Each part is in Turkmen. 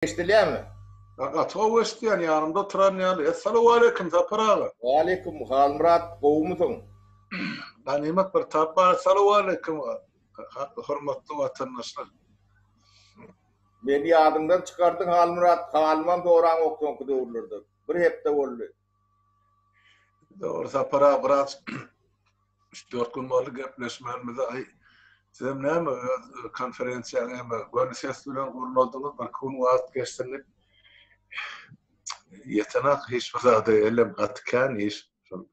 Eşdilýärmi? Gaty gowy eşidýän, ýanymda oturan ýaly. Essalawaleýkim, Sapar aga. Waleýkim, Halmyrat, gowumysyň? Ganymat bir tap bar. Essalawaleýkim, hormatly watandaşlar. Meni ýadyňdan çykardyň, Halmyrat, halymam soraňok soňky döwürlerde. Bir hepde boldy. Dogry, Sapar aga, biraz Üç-dört gün boldy gepleşmänimize. Aý, sizem näme öz konferensiýaňy hem göni ses bilen gurnadyňyz, birki gün wagt geçsin diýip. Ýetenak hiç bir zada elem gaty kän iş. Şol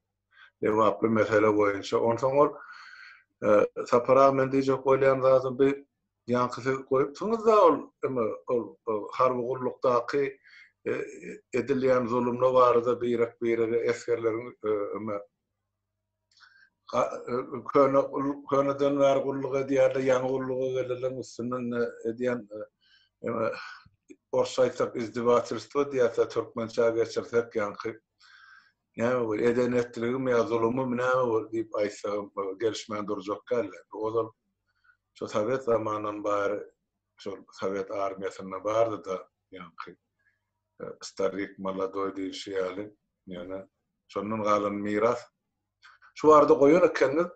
lebaply mesele boýunça. Onsoň ol Sapar aga men diýjek bolýan zadym bi ýaňky siz goýupsyňyz-da ol eme ol harby gullukdaky edilýän zulumlar barada birek-birege esgerleriň eme Köne köneden bäri gulluk edýärler, ýaňy gulluga gelenleriň üstünden edýän orsça aýtsak izdevatelstwo diýýärse türkmençä geçirsek ýaňky näme bu eden etdiligimi ýa zulumymy näme bu diýip aýtsagam gelişmän durjak däldi. Ozal şo sowet zamanyndan bäri şol sowet armiýasynda bardy-da ýaňky starik molodoý diýişi ýaly ýöne Şondan galan miras. Şu barada goýan ekeniňiz.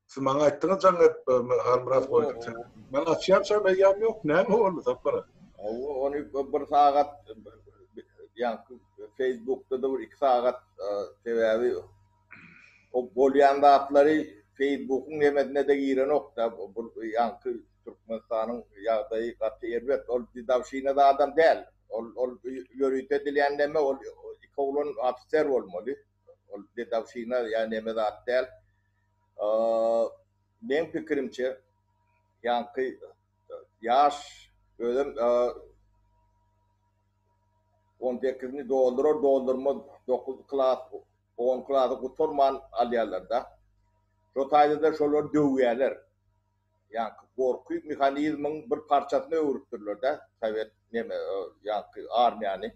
Siz maňa aýtdyňyz jaň edip, Halmyrat goýdum sen. Men açýançam eýýäm ýok. Näme boldy Sapar? Hawa, ony bir sagat ýaňky Facebookda-da bir iki sagat sebäbi o bolýan zatlary Facebookyň nemesine-de girenok-da. Bu ýaňky Türkmenistanyň ýagdaýy gaty erbet. Ol dedowşina zadam däl. Ol ol ýörite edilýän neme ol iki oglan ofiser bolmaly. Ol dedowşina ýa neme zat däl. Meň pikirimçe ýaňky ýaş özem on sekizini doldurar doldurmaz dokuz klas on klasy gutarman alýarlar-da. Şo taýda-da şolary döwýärler. Ýaňky gorky mehanizmiň bir parçasyna öwrüpdirler-dä, sowet neme, ýaňky armiýany.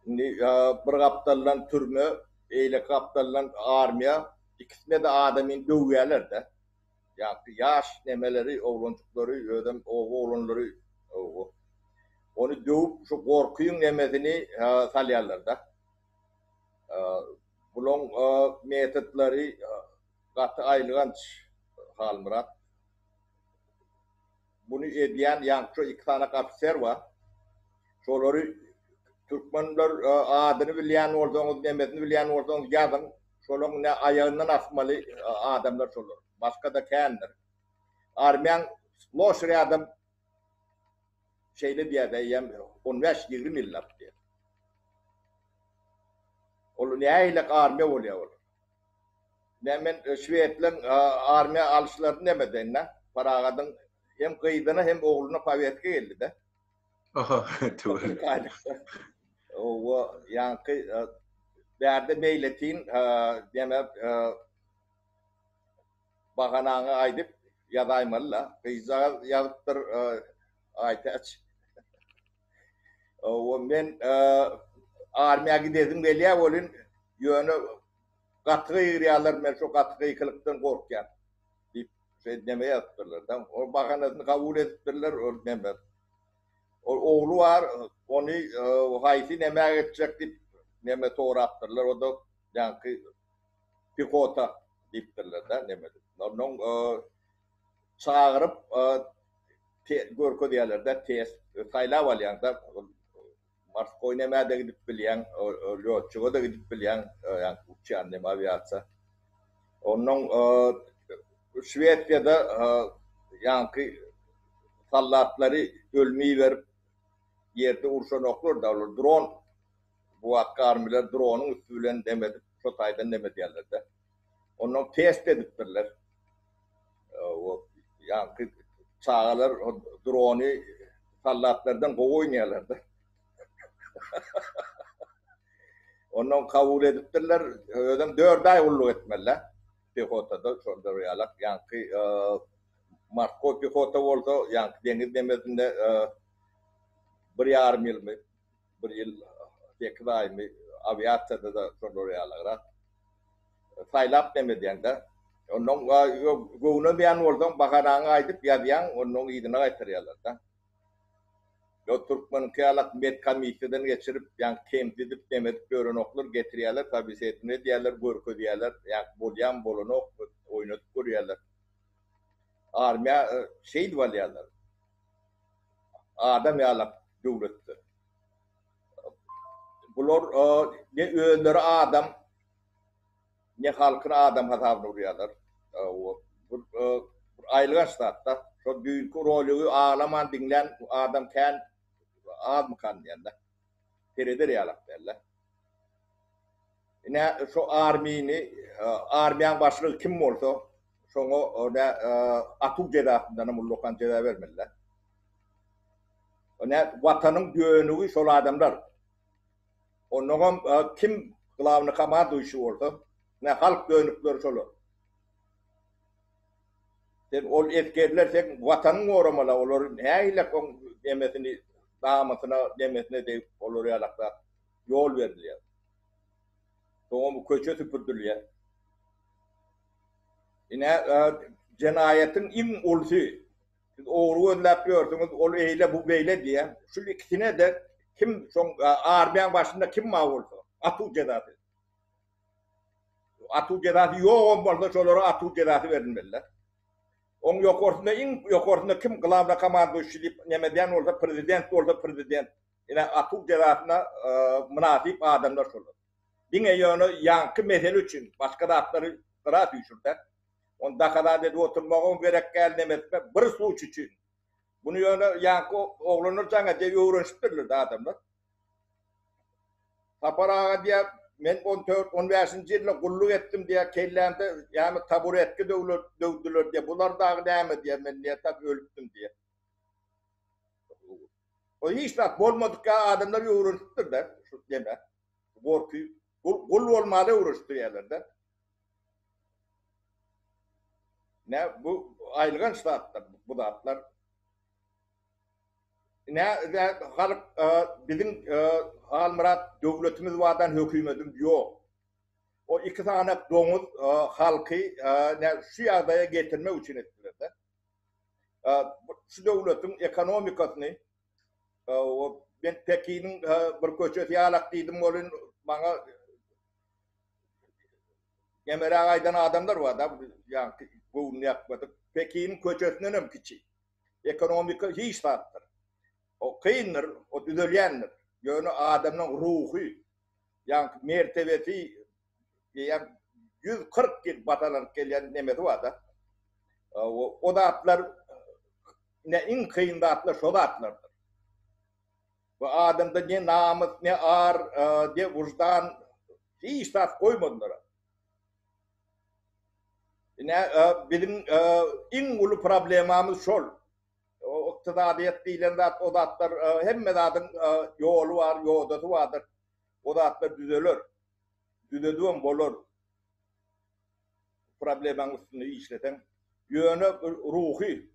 Indi bir gapdaldan türme, beýleki gapdaldan armiýa, ikisine-de adamyny döwýärler-dä. Ýaňky ýaş nemeleri, oglanjyklary, özem oba oglanlary, ony döwüp, şu gorkyň nemesini salýarlar-da. Bulaň metodlary Gaty aýylganç Halmyrat. Muny edýän ýaňky şo iki sany ofiser bar. Şolary türkmenler adyny bilýän bolsaňyz, nemesini bilýän bolsaňyz ýazyň. Şolaň ine aýagyndan asmaly adamlar şolar. Başga-da kändir. Armýaň sploş rýadom şeýle diýýär eýýäm on bäş-ýigrimi ýyllap diýýär. Ol nähili armiýa bolýar ol? Nä men şwedleň armiýa alyşlaryny näme edeýin-dä? Paragadyň hem gyzyna hem ogluna powetka geldi-de. Aha, tüweleme. Owa, ýaňky bärde meýletin näme bahanaňy aýdyp ýazaýmaly-la. Gyzjagaz ýazypdyr Aýtäç. Owa, men armiýa gidesim gelýär welin, ýöne Gaty gygyrýarlar, men şo gaty gykylykdan gorkýan diýip, şeý neme ýazypdyrlar-da. Ol bahanasyny kabul edipdirler, ol neme. Ol ogly bar, ony haýsy nämä geçjek diýip, neme sorapdyrlar, o-da ýaňky pehota diýipdirler-de, neme diýip. Onnoň çagyryp görkezýärler-de, test, saýlap alýaň-da. Morskoý nämä-de gidip bilýäň, lýotçyga-da gidip bilýäň, ýaňky uçýan neme awiasiýa. Onnoň Şwesiýada ýaňky soldatlary ölüme iberip ýerde urşanoklar-da, olar dron, bu wagtky armiýalar dronyň üsti bilen neme edip, şo taýdan neme edýärler-de. Onnoň test edipdirler. Ýaňky çagalar drony soldatlardan gowy oýnaýarlar-da. Ondan kabul edipdirler. Özem 4 aý gulluk etmeli pehotada, şonda ýalak ýaňky morskoý pehota bolsa, ýaňky deňiz nemesinde bir ýarym ýylmy, bir ýyl sekiz aýmy awiasiýada-da şolar ýalagrak. Saýlap neme edýäň-dä. Onnoň göwnemeýän bolsaň bahanaňy aýdyp ýazýaň, onnoň yzyna gaýtarýarlar-da. Ýok türkmeniňki ýalak medkomissiýadan geçirip, ýaňky kemsidip, nemedip ýörenoklar, getirýärler, sobesedowaniýe edýärler, görkezýärler, ýaňky bolýamy, bolanokmy, oýnadyp görýärler. Armiýa şeýdip alýarlar. Adam ýalak döwletde. Bular ne özleri adam, ne halkyny adam hasabyna urýarlar. Bu bir aýylganç zat-da. Şol düýnki roligi aglaman diňlän adam kän azmykan diýende. Sereder ýalak dälde. Ine şu armyny, armiýaň başlygy kim bolsa, şoňa nä atuw jezasyndan hem ullakan jeza bermeli-dä. Ine watanyň dönügi şol adamlar. Onnoňam kim glawny komanduýşi bolsa, ine halk dönükleri şolar. Sen ol esgerler seň watanyň goramaly, olar nähili oň nemesini namysyna nemesine degip olar ýalak zat ýol berilýär. Soňam köçe süpürdilýär. Ine jenaýatyň iň ulusy Siz ogry gözläp ýörsüňiz, ol eýle, bu beýle diýýär. Şul ikisine-de kim şoň armiýaň başynda kim bar bolsa, atuw jezasy. Atuw jezasy ýogam bolsa şolara atuw jezasy berilmeli-de. Oň ýokarsynda iň ýokarsynda kim glawnokomanduyuşi diýip neme edýän bolsa prezident bolsa prezident. Ine atuw jezasyna mynasyp adamlar şolar. Diňe ýöne ýaňky mesele üçin başga zatlary gyra süýşürde. Ony dokazat edip oturmagam gerek däl nemesine bir sluçy üçin. Muny ýöne ýaňky oglanlar jaň edýär öwrenişipdirler-de adamlar. Sapar aga diýýär, men on dört, on bäşinji ýylda gulluk etdim diýýär, kellämde ýagny taburetki döwler, döwdüler diýýär, bular dagy näme diýýär, men diýýär, tas ölüpdim diýýär. O hiç zat bolmadyk ýa adamlar öwrenişipdir-de şu neme, gorky, gul, gul bolmaly öwrenişdirýärler-de. Ne bu aýylganç zatlar bu zatlar. Ne halk biziň Halmyrat döwletimiz bardan hökümetimiz ýok. O iki sany doňuz halky ne şu ýagdaýa getirmek üçin etdiler-de. Şu döwletiň ekonomikasyny men Pekiniň bir köçesi ýalak diýdim welin maňa Nemeräk aýdan adamlar bar-da, ýaňky göwnüni ýakmadyk. Pekiniň köçesinden hem kiçi. Ekonomika hiç zatdyr. O kyndyr, o düzelýändir. Ýöne adamyň ruhy, ýaňky mertebesi diýýän 140 ýyl batalanyp gelýän nemesi bar-da. O zatlar ine iň kyn zatlar şo zatlardyr. Bu adamda ne namys, ne ar, ne wyždan hiç zat goýmadylar. Ine biziň iň uly problemamyz şol. O ykdysadyýet diýlen zat, o zatlar hemme zadyň ýoly bar, ýodasy bardyr. O zatlar düzeler. Düzedibem bolar. Problemaň üstünde işleseň. Ýöne ruhy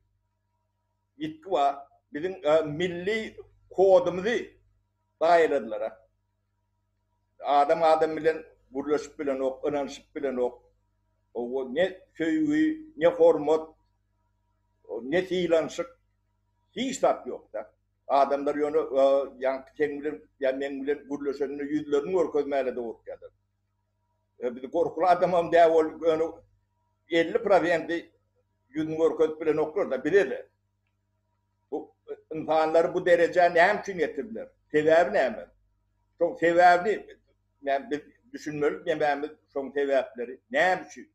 ýitgi bar. Biziň milli kodumyzy zaýaladylar. Adam adam bilen gürleşip bilenok, ynanyşyp bilenok. Ne söýgi, ne hormat, ne sylanyşyk hiç zat ýok-da. Adamlar ýöne ýaňky seň bilen ýa meň bilen gürleşende ýüzlerini görkezmäge-de gorkýarlar. Biz gorkuly adamam däl ol ýöne 50 prosenti ýüzüni görkezip bilenoklar-da bize-de. Bu ynsanlary bu derejä näme üçin getirdiler? Sebäbi näme? Şoň sebäbini näme biz düşünmeli nämämiz şoň sebäpleri näme üçin?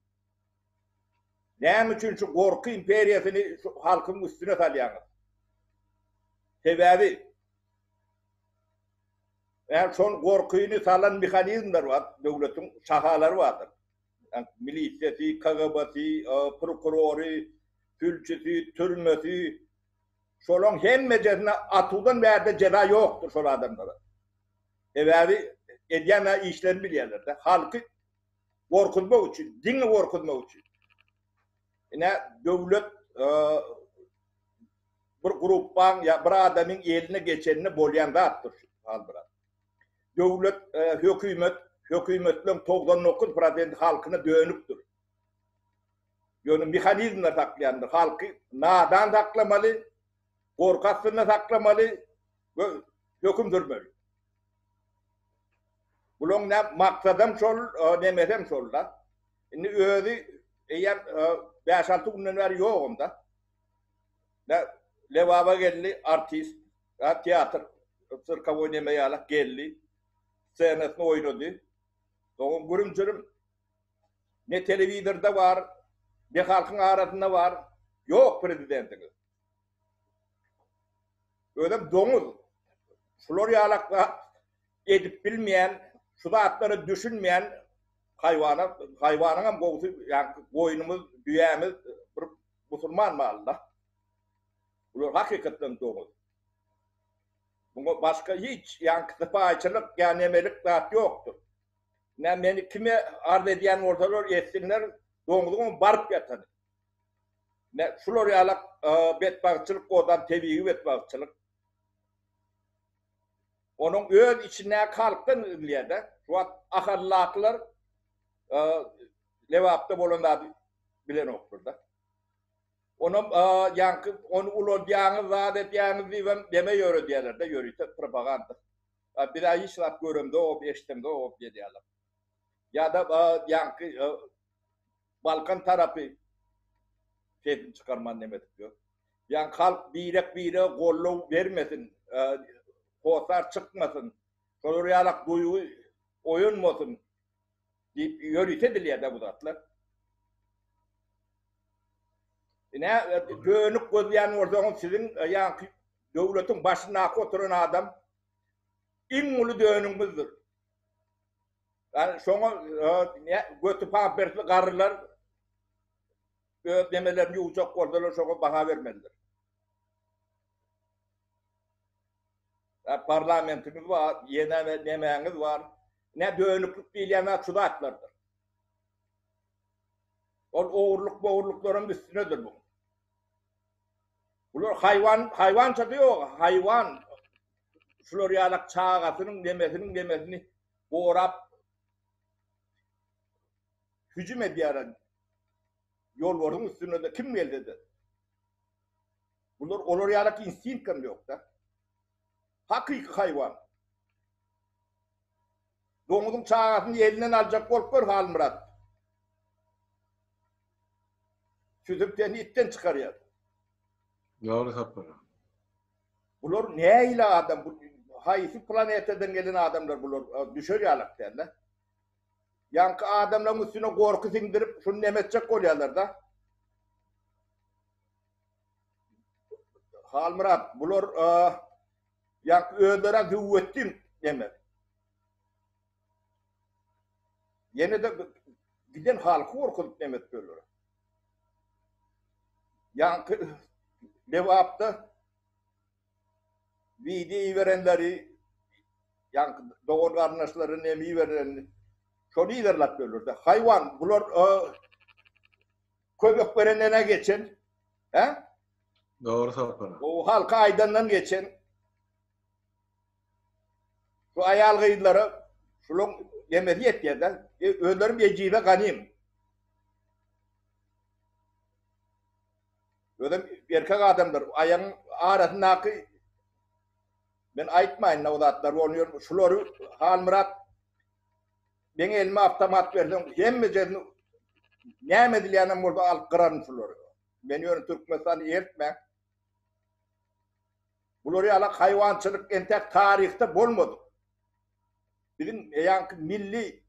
Näme üçin şu gorky imperiýasyny şu halkyň üstüne salýaňyz? Sebäbi Ýa şol gorkyny salan mehanizmler bar, döwletiň şahalary bardyr. Milisiýasy, KGB-si, prokurory, sülçüsi, türmesi, şolaň hemmejesine atuwdan bärde jeza ýokdur şol adamlara. Sebäbi edýän işlerini bilýärler-de. Halky gorkuzmak üçin, diňe gorkuzmak üçin. Ine, döwlet bir gruppaň ýa bir adamyň eline geçende bolýan zatdyr şu Halmyrat. Döwlet, hökümet, hökümetleň 99 prosenti halkyna dönükdir. Ýöne mehanizmler saklaýandyr. Halky nadan saklamaly, gorky astynda saklamaly. We höküm sürmeli. Bulaň ne maksadam şol, nemesem şol-da. Indi özi eýýäm 5-6 günden bäri ýogum-da. Ne Lebaba geldi artist, teatr, sirkowoý neme ýalak geldi. Scenasyny oýnady. Soňam gürüm-jürüm ne telewizorda bar, ne halkyň arasynda bar. Ýok prezidentiňiz. Özem doňuz. Şular ýalak zat edip bilmeýän, şu zatlara düşünmeýän haýwana, haýwanyňam gowusy, ýaňky goýnumyz, düýämiz bir musulman maly-da. Bular hakykatdan doňuz. Muňa başga hiç ýaňky sypaýyçylyk ýa nemelik zat ýokdur. Nä meni kime arz edýän bolsalar etsinler, doňzuňam baryp ýatany. Nä şular ýalak betbagtçylyk godan tebigy betbagtçylyk. Onuň öz içindäki halkdan üzülýär-de. Şu wagt ahallylakylar Lebapda bolan zady bilenoklar-da. Onam ýaňky ony ulaldýaňyz, zat edýäňiz diýibem neme ýöredýärler-de, ýörite propaganda. Biz-ä hiç zat göremzok, eşidemzok diýýärler. Ýa-da ýaňky Balkan tarapy sesini çykarman neme edip ýör. Ýaňky halk birek-birege goldaw bermesin, hossar çykmasyn, şolar ýalak duýgy oýanmasyn diýip ýörite edilýär-de bu zatlar. Ine, dönük gözleýän bolsaňyz siziň ýaňky döwletiň başyndaky oturan adam iň uly dönügimizdir. Ýani şoňa göti pampersli garrylar öz nemelerini ýuwjak bolsalar şoňa baha bermelidir. Ýa parlamentimiz bar, ýene nemäňiz bar. Ne dönüklik diýilýän zat şu zatlardyr. Ol ogurlyk bogurlyklaryň üstünedir bu. Bular haýwan, haýwança-da ýok, haýwan. Şular ýalak çagasynyň nemesiniň nemesini gorap hüjüm edýär. Ýolbarsyň üstüne-de kim gelse-de. Bular olar ýalak instinktem ýok-da. Hakyky haýwan. Doňuzyň çagasyny elinden aljak bolup gör Halmyrat. Süzüp seni itden çykarýar. Dogry Sapar. Bular nähili adam? Bu haýsy planetadan gelen adamlar bular? Düşer ýalak däl-de. Ýaňky adamlaryň üstüne gorky siňdirip, şuny neme etjek bolýarlar-da. Halmyrat, bular ýaňky özleri züwwetdin neme. Ýene-de giden halky gorkuzyp neme edip ýörler. Ýaňky Lebapda wideo iberenleri, ýaňky dogan garyndaşlary neme iberenini şony yzarlap ýörler-de. Haýwan, bular kömek berenden-ä geçen, hä? Dogry Sapar. O halka aýdandan geçen. Şu aýal-gyzlara şulaň nemesi ýetýär-de. Özlerim ejize ganym. Özem erkek adamlar aýagyň arasyndaky men aýtmaýyn o zatlar bolýar. Şulary Halmyrat meň elime awtomat berseň hemmejesini näme edilýänem bolsa alyp gyraryn şulary. Men ýöne Türkmenistany eltmäň. Bular ýalak haýwançylyk entäk taryhda bolmadyk. Biziň ýaňky milli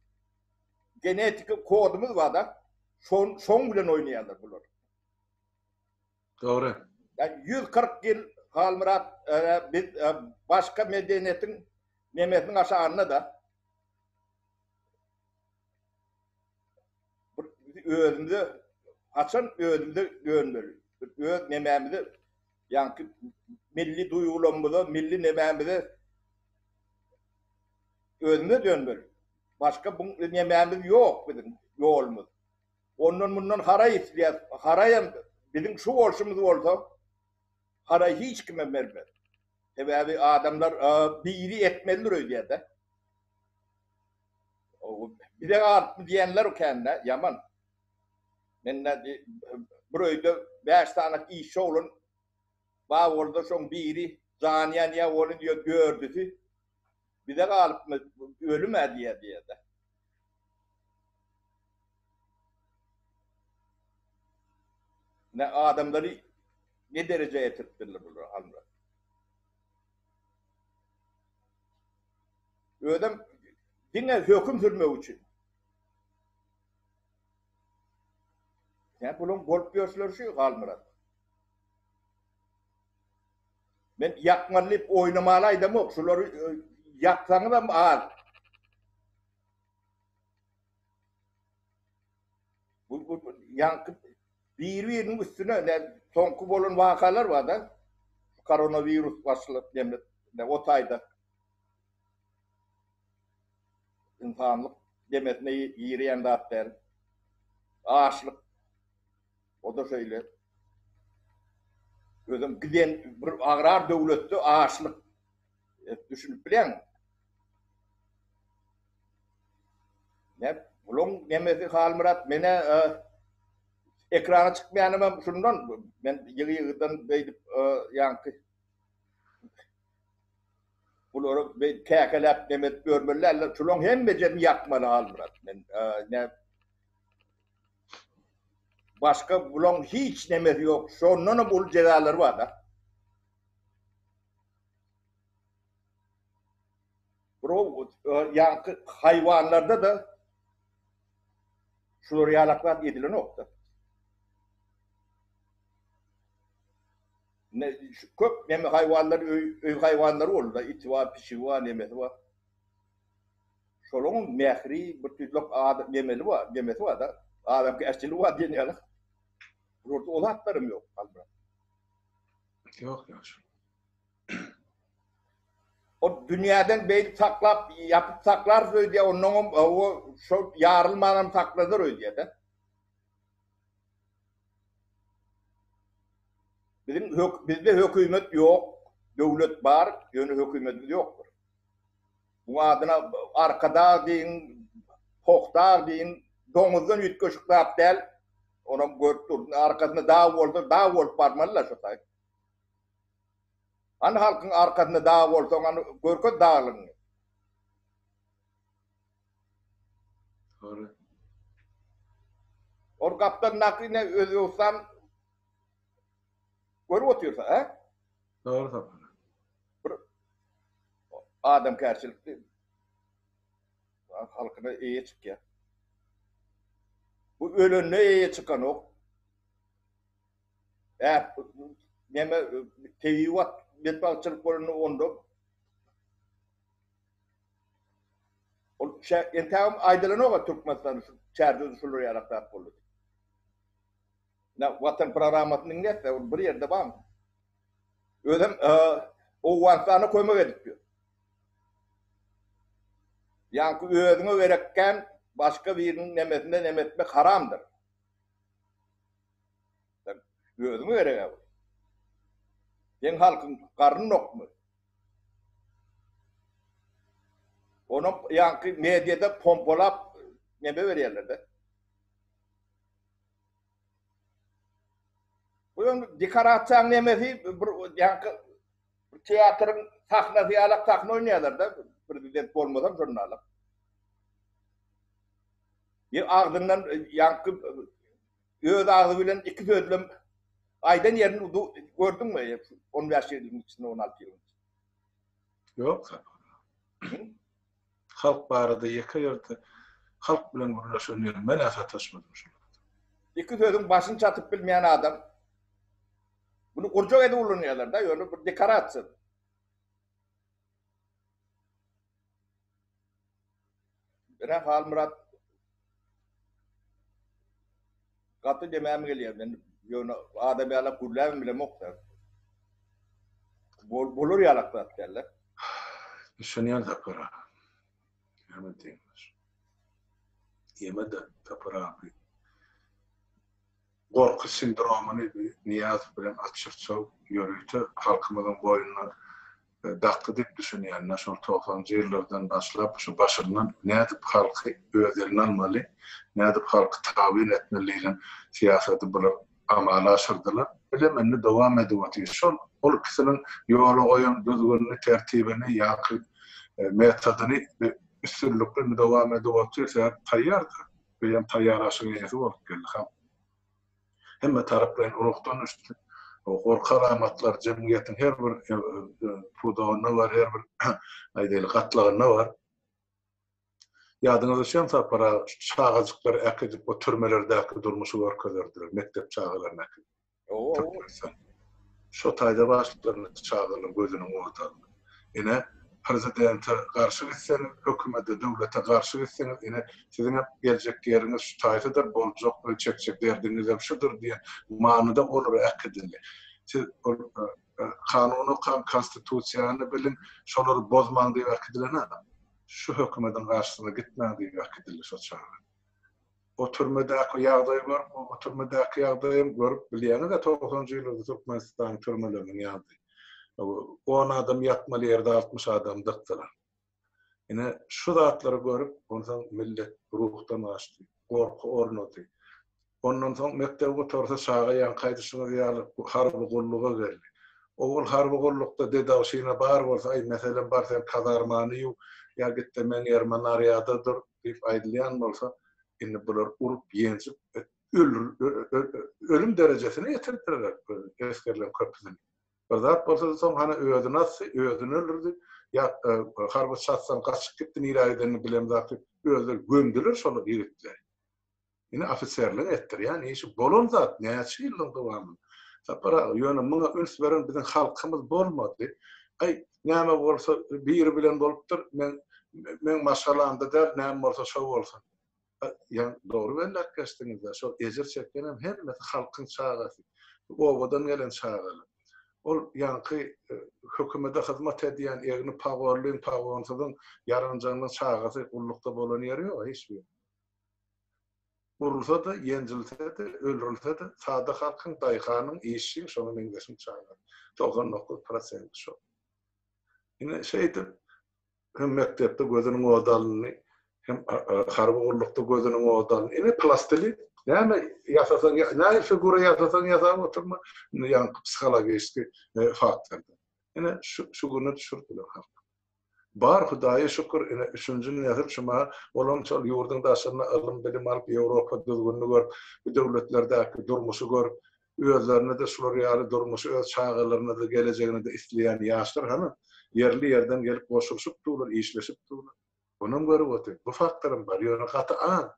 genetiki kodumyz bar-da, şoň bilen oýnaýarlar bular. Dogry. Ýa 140 ýyl Halmyrat biz başga medeniýetiň nemesiniň aşagynda-da. Bir özümize haçan özümize dönmeli. Bir öz nemämize ýaňky milli duýgularymyza, milli nemämize özümize dönmeli. Başga bu nemämiz ýok biziň ýolumyz. Ondan mundan haraý isleýäs. Haraýam biziň şu bolşumyz bolsa haraý hiç kime bermez. Sebäbi adamlar biri etmelidir öýdýär-de. Bize galypmy diýenler kände ýaman. Men bir öýde 5 sany işçi oglan bar bolsa şoň biri. Jany ýanýar welin diýýär dördüsi bize galypmy ölüm-ä diýýär diýýär-de. Ne adamlary ne derejä ýetiripdirler bular Halmyrat. Özem diňe höküm sürmek üçin. Sen bulaň bolup ýörşleri şu Halmyrat. Men ýakmaly diýip oýnamaly aýdamok. Şulary e, ýaksaňyzam az. Bu, bu ýaňky biri-biriniň üstüne ne soňky bolan wakalar bar-da. Koronawirus başlap demle o taýda. Ynsanlyk demesine girýän zat däl. Açlyk o-da şeýle. Özem giden bir agrar döwletde açlyk düşünip bilýäňmi? Ne bulaň nemesi Halmyrat menä ekrana çykmaýanymam şundan men ýygy-ýygydan beýdip ýaňky Bulary beýdip käkeläp neme edip ýörmeli däldir. Şulaň hemmejesini ýakmaly Halmyrat. Men ne başga bulaň hiç nemesi ýok. Şondanam uly jezalary bar-da. Bro, ýaňky haýwanlarda-da şular ýalak zat edilenok-da. Ne köp neme haýwanlar öý öý haýwanlary boldy-da, iti bar, pişigi bar, nemesi bar. Şolaryň mähri bir tüýtlek adam nemeli bar, nemesi bar-da, adamkärçiligi bar diýen ýaly. Bularda o zatlaram ýok, Halmyrat. Ýok, ýok. O dünýäden beýdip saklap, ýapyp saklarys öýdýär, onnoňam o şo ýarylmanam saklanar öýdýär-de. Biziň hök bizde hökümet ýok, döwlet bar, ýöne hökümetimiz ýokdur. Muň adyna Arkadag diýiň, Pohdag diýiň, doňuzdan üýtgeşik zat däl. Onam görüp dur. Arkasynda dag bolsa, dag bolup barmaly-la şo taý. Hany halkyň arkasynda dag bolsaň, hany görkez daglygyňy. Dogry. Ol gapdalyndaky ine Özbegistan görüp otyrsa, hä? Dogry Sapar. Bir adamkärçilikli halkyna eýe çykýar. Bu ölende eýe çykanok. Ä, neme tebigy betbagtçylyk bolanda onda Ol entägem aýdylanok-a Türkmenistanda şu çärjewde şular ýalak zat boldy diýip. Ine Watan programmasyny diňläs-de, ol bir ýerde barmy? Özem Owganystana kömek edip ýör. Ýaňky özüňe gerekkän başga biriniň nemesinde neme etmek haramdyr. Özüňe gerek-ä bu. Seň halkyň garny dokmy? Onam ýaňky mediada pompalap neme berýärler-de. Bu ýöne dekorasiýaň nemesi bir ýaňky bir teatryň sahnasy ýalak sahna oýnaýarlar-da, prezident bolmasam şonda. Bir agzyndan ýaňky öz agzy bilen iki sözlem aýdan ýerini gördüňmi? 15 ýylyň içinde, 16 ýylyň içinde. Ýok. Halk barada ýeke ýerde halk bilen gürleşen ýerim men-ä sataşmadym şul wagt. Iki sözüň başyny çatyp bilmeýän adam. Muny gurjak edip ulanýarlar-da, ýöne bir dekorasiýa. Ine Halmyrat gaty demäm gelýär men ýöne adam ýalak gürläbem bilemok da. Bol bolar ýalak zat däl-de. Düşünýän Sapar aga. Näme diýiň. Ýeme-de Sapar aga. Gorky sindromyny Nyýazow bilen Atşyrçow ýörite halkymyzyň boýnuna dakdy diýip düşünýän. Şol togsanynjy ýyllardan başlap şu başyndan nädip halky öz eline almaly, nädip halky tabyn etmeli diýlen syýasaty bular amala aşyrdylar. Bilem indi dowam edip otyr. Şol ol ikisiniň ýola goýan düzgünini, tertibini ýa-ki metodyny üstünlikli indi dowam edip otyr. Sebäp taýýardy. Eýýäm taýýar aşyň eýesi bolup geldi halk. Hemme taraplaýyn ruhdan düşdi. Gorky alamatlary jemgyýetiň her bir pudagynda bar, her bir aýdaýly gatlagynda bar. Ýadyňyza düşýärmi Sapar aga, şu çagajyklary äkidip o türmelerdäki durmuşy görkezerdiler, mekdep çagalaryny äkidip. Türkmenistan. Şo taýda başladylar çagalaryň gözüniň ody aldy. Ine, prezidente garşy gitseňiz, hökümete, döwlete garşy gitseňiz, ine, siziňem geljek ýeriňiz şu taýsydyr, boljak, çekjek derdiňizem şudur diýen manyda olara äkidildi. Siz ol kanuny okaň, konstitusiýany biliň, şolary bozmaň diýip äkidilen-ä. Şu hökümediň garşysyna gitmäň diýip äkidildi şo çaga. O türmedäki ýagdaýy görüp, o türmedäki ýagdaýam görüp bilýäňiz-ä togsanjy ýyllarda Türkmenistanyň türmeleriniň ýagdaýy. On adam ýatmaly ýerde 60 adam dykdylar. Ine, şu zatlary görüp, onsoň millet ruhdan gaçdy, gorky ornady. Ondan soň mekdebi gutarsa çaga ýaňky aýdyşyňyz ýaly harby gulluga geldi. Owal harby gullukda dedowşina bar bolsa, aý meselem bar sen kazarmany ýuw, ýa gitde meň ýerime narýada dur diýip aýdylýan bolsa, indi bular urup ýenjip ölüm derejesine ýetiripdirler esgerleriň köpüsini. Bir zat bolsa-da soň hany özüni asdy, özüni öldürdi, ýa harby çasdan gaçyp gitdi nirä gidenini bilemzok diýip özleri gömdüler şol ýigitleri. Ine ofiserligiň etdirýän işi bolan zat näçe ýylyň dowamynda. Sapar aga, ýöne muňa üns beren biziň halkymyz bolmady. Aý, näme bolsa biri bilen bolupdyr, men meň maşgalamda däl, näme bolsa şo bolsun. Ýa dogry belläp geçdiňiz-dä, şol ejir çekýänem hemmesi halkyň çagasy, obadan gelen çagalar. Ol ýaňky hökümede hyzmat edýän egni pagonlyň, pagonsyzyň, ýaranjaňlyň çagasy gullukda bolan ýeri ýok hiç bir. Urulsa-da, ýenjilse-de, öldürilse-de, sada halkyň, daýhanyň, işçiň, şoňa meňzeşiň çagasy. 99 prosenti şol. Ine, şeýdip, hem mekdepde gözüniň ody alyndy, hem harby gullukda gözüniň ody alyndy. Ine, plastilin. Näme ýasasaň, nähili figura ýasasaň ýasap oturma, indi ýaňky psihologiski faktordan. Ine, şu güne düşürdiler halky. Bar Hudaýa şükür ine üçünji nesil şuma olam şol ýurduň daşynda ylym bilim alyp Ýewropa düzgünini görüp bu döwletlerdäki durmuşy görüp özlerinede şular ýaly durmuşy öz çagalaryna-da gelejegine-de isleýän ýaşlar hany ýerli ýerden gelip goşulyşyp durlar işleşip durlar. Onam görüp otyr. Bu faktoram bar ýöne gaty az.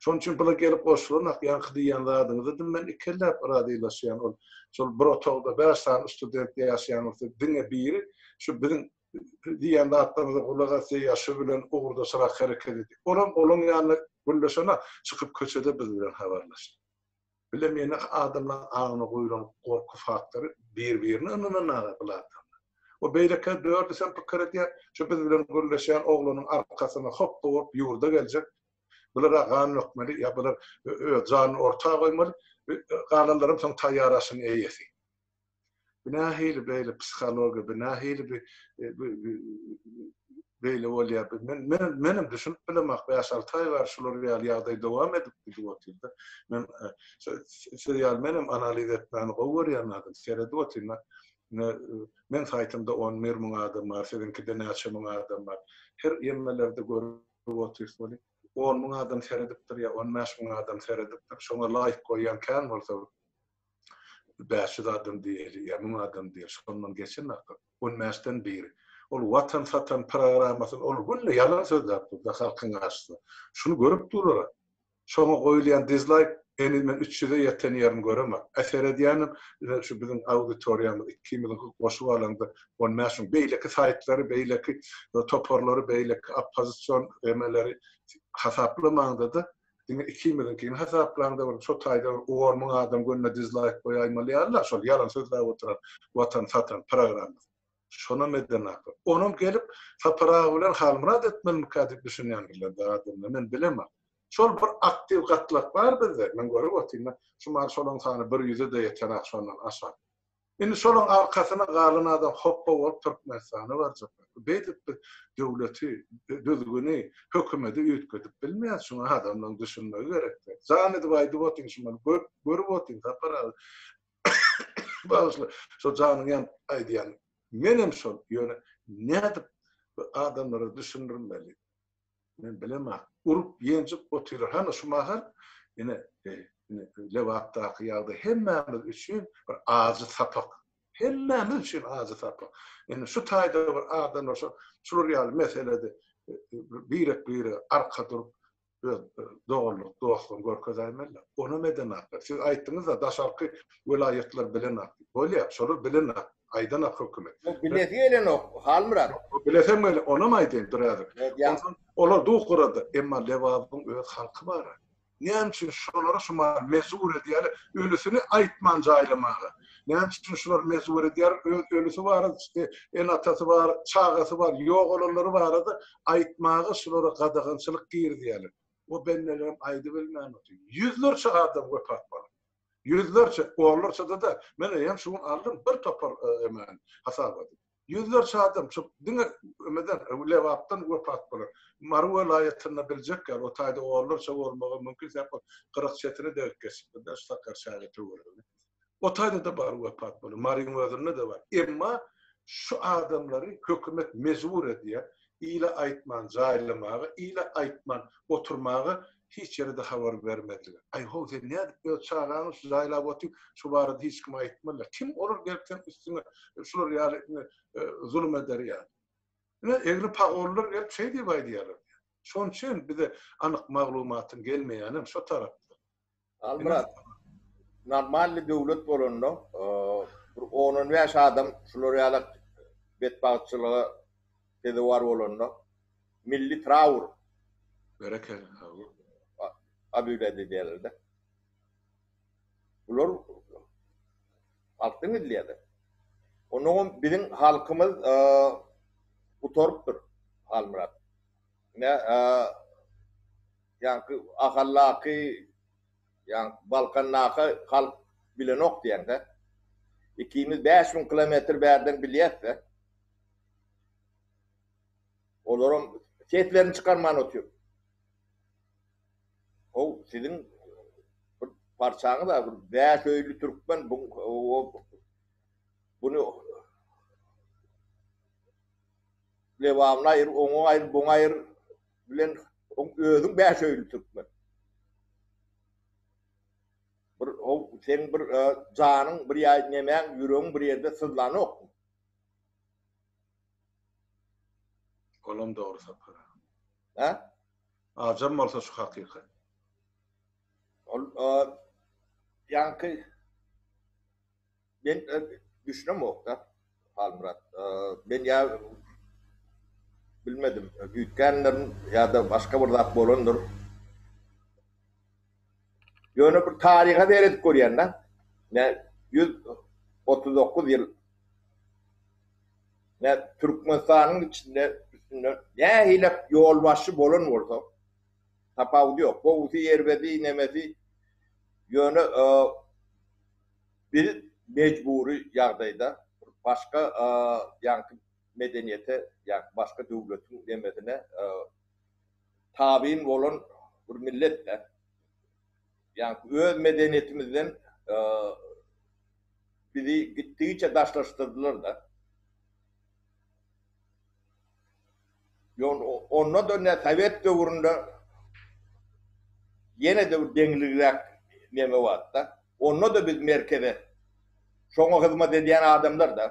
Şonuň üçin bula gelip goşulanak ýaňky diýýän zadyňyza men ikelläp razylaşýan ol şol bir otagda bäş sany student ýaşaýan bolsa diňe biri şu biziň diýýän zatlarymyza gulak asýar ýa şu bilen ugurdaşrak hereket edýär. Olam olaň ýanyna gürleşene çykyp köçede biz bilen habarlaşýar. Bilem ýene adamlaň aňyna guýlan gorky faktory bir-birine ynananaga bul adamlar. O beýleki dördüsem pikir edýär, şu biz bilen gürleşýän oglanyň arkasyna hopba bolup ýurda geljek, bular-a gan dökmeli ýa bular öz janyny orta goýmaly, galanlaram soň taýýar aşyň eýesi. Bu nähili beýle psihologiýa, bu nähili bir beýle bolýar. Men men menem düşünip bilemok, 5-6 aý bäri şular ýaly ýagdaý dowam edip gidip otyrda. Men siz ýaly menem analiz etmäni gowy görýän adam, seredip otyryn. Men saýtymda 11 müň adam bar, siziňkide näçe müň adam bar. Her ýemelerde görüp otyrys weli. 10 müň adam seredipdir ýa 15 müň adam seredipdir. Şoňa laýk goýýan kän bolsa 500 adam diýeli ýa 1000 adam diýeli, şondan geçen wagtda on bäşden biri. Ol watan satan programmasyny ol günde ýalan sözläp durdy halkyň garşysyna. Şuny görüp durlar. Şoňa goýulýan dizlaýk heniz men 300-e ýeten ýerini göremok. A seredýänim ine şu biziň auditoriýamyz ikimiziňki goşup alanda 15 müň. Beýleki saýtlary, beýleki toparlary, beýleki oppozision emeleri hasaplamaňda-da Diňe ikimiziňkini hasaplaňda bir şo taýda bir on müň adam günde dizlaýk goýaýmaly ýaly-la şol ýalan sözläp oturan watan satan programmasy. Şonam edenaklar. Onam gelip Sapar aga bilen Halmyrat etmelimikä diýip düşünýändirler-de adamlar. Men bilemok. Şol bir aktiw gatlak bar bizde. Men görüp otyryn. Şu mahal şolaň sany bir ýüze-de ýetenak şondan aşak. Indi şolaň arkasyna galan adam hopba bolup Türkmenistana barjaklar. Beýdip biz döwleti, düzgüni, hökümeti üýtgedip bilmeýäris. Şuňa adamlaryň düşünmegi gerekdir. Jan edip aýdyp otyň şuny görüp otyň Sapar aga. Bagyşla, şo janyň ýanyp aýdýan. Menem şol, ýöne nädip bu adamlara düşündirmeli? Men bilemok. Urup, ýenjip otyrlar. Hany şu mahal ine, ine Lebapdaky ýagdaý hemmämiz üçin bir ajy sapak. Hemmämiz üçin ajy sapak. Indi şu taýda bir adamlar şo şular ýaly meselede birek-birege arka durup öz doganlyk, dostlugyny görkezäýmeliler. Onam edenaklar. Siz aýtdyňyz-da, daşarky welaýatlar bilenak diýip. Bolýar, şolar bilenak. Aýdanak hökümet. Ýok, bilesi gelenok, Halmyrat. Bilesem gele, onam aýdaýyn, dur häzir. Onsoň olar duh gurady. Emma Lebabyň öz halky bar-a. Näme üçin şolary şu mahal mejbur edýärler ölüsini aýtman jaýlamaga? Näme üçin şulary mejbur edýärler öz ölüsi barada, ene-atasy bar, çagasy bar, ýogalanlary barada aýtmaga şulara gadagançylyk girizýärler. O bendelerem aýdybilmän otyr. Ýüzlerçe adam wepat bolan. Ýüzlerçe, onlarçada-da, men eýýäm şu gün aldym bir topar emany, hasabaty. Ýüzlerçe adam şu diňe emeden, Lebapdan wepat bolan. Mary welaýatynda biljek ýaly, o taýda onlarça bolmagy mümkin, sebäp ol gyrak çetine degip geçipdir-de, şu Sakarçäge töweregine. O taýda-da bar wepat bolan, Maryň özünde-de bar. Emma şu adamlary hökümet mejbur edýär, ile aýtman jaýlamaga, ile aýtman oturmaga, hiç ýere-de habar bermezlige. Aý how sen nädip öz çagaňy şu jaýlap otyň, şu barada hiç kime aýtmazlar. Kim olar gelip seň üstüňe şular ýaly zulum eder ýaly. Ine egri pagonlar gelip şeý diýip aýdýarlar. Şonuň üçin bize anyk maglumatyň gelmeýänem şo tarapda. Halmyrat, normalny döwlet bolanda bir on-on bäş adam şular ýaly betbagtçylyga sezewar bolanda milli traur Berekella. Obýawlýat edýärler-de. Bular halkdan gidilýär-de. Onnoňam biziň halkymyz gutarypdyr, Halmyrat. Ine, ýaňky Ahaldaky, ýaňky Balkandaky halk bilenok diýeňde. Ikimiz 5000 kilometr bärden bilýäs-de. Olaram seslerini çykarman otyr. How, siziň bir parçaňyz-a, bir bäş öýli türkmen bu buny Lebabyny aýyr, oňa aýyr, buňa aýyr bilen oň özüň bäş öýli türkmen. Bir how seň bir e, janyň bir ýa nemäň ýüregiň bir ýerde syzlanokmy? Olam dogry Sapar aga. Hä? Ajam bolsa şu hakykat. Ol e, ýaňky Men düşünemok-da, Halmyrat. Men ýa bilmedim, üýtgändirin ýa-da başga bir zat bolandyr. Ýöne bir taryha seredip görýän-de. Nä 139 ýyl nä Türkmenistanyň içinde üstünde nähili ýolbaşçy bolan bolsa, tapawudy ýok. Gowusy, erbedi, nemesi ýöne Biz mejbury ýagdaýda başga ýaňky medeniýete, ýaňky başga döwletiň nemesine tabyn bolan bir millet-dä. Ýaňky öz medeniýetimizden bizi gitdigiçe daşlaşdyrdylar-da. Ýöne onda-da ne sowet döwründe ýene-de bir deňligräk neme bardy-da. Onda-da biz merkeze, şoňa hyzmat edýän adamlar-da.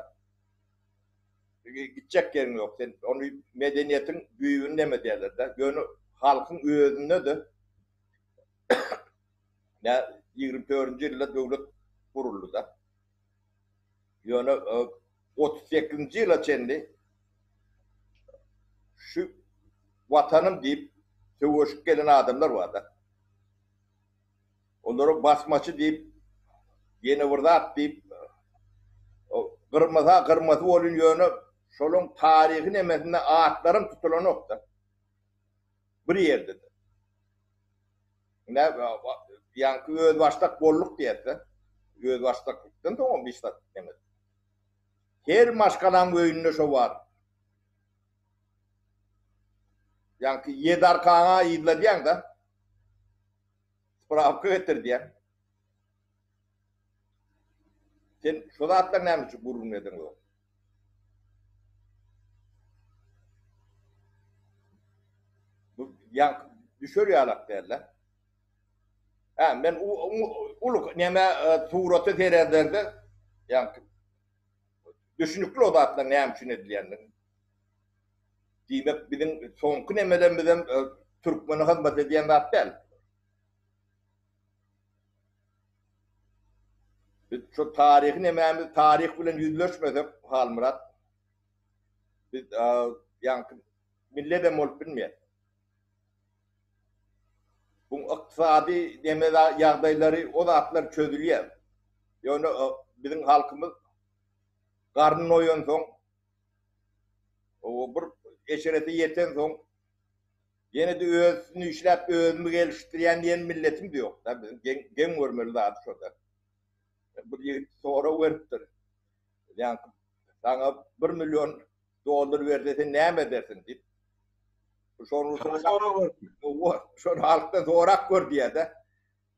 Gitjek ýeriň ýok. Sen ony medeniýetiň düýbüni neme edýärler-de. Ýöne halkyň özünde-de nä 24-nji ýylda döwlet guruldy-da. Ýöne 38-nji ýyla çenli şu Watanym diýip söweşip gelen adamlar bar-da. Olara basmaçy diýip, ýene bir zat diýip, gyrmasa gyrmasy bolun ýöne şolaň taryhy nemesinde atlaram tutulanok-da. Bir ýerde-de. Ine, ýaňky özbaşdak bolduk diýerse, özbaşdaklykdan soňam hiç zat demez. Her maşgalaň öýünde şo bar. Ýaňky ýedarkaňa yzladýaň-da. Sprawka getir diýýäň. Sen şo zatlar näme üçin gürrüň edeňok? Bu ýaňky düşer ýalak däl-de. Hä, men uly näme surata seredende ýaňky düşünikli o zatlar näme üçin edilýändigini. Diýmek, biziň soňky nemelerimizem türkmene hyzmat edýän zat däl. Biz şu taryhy nemämiz taryh bilen ýüzleşmesek, Halmyrat, biz ýaňky milledem bolup bilmeýäs. Bu ykdysady neme ýagdaýlary o zatlar çözülýär. Ýöne biziň halkymyz garny doýansoň, bir eşrete ýetensoň ýene-de öz üstünde işläp özümi gelişdirýän diýen milletimiz ýok-da biziň geň geň görmeli zady şo-da. Bir ýigit sorag beripdir. Ýaňky saňa bir million dollar berse sen näme edersiň diýip. Şony şony halkdan sorap gör diýýär-de.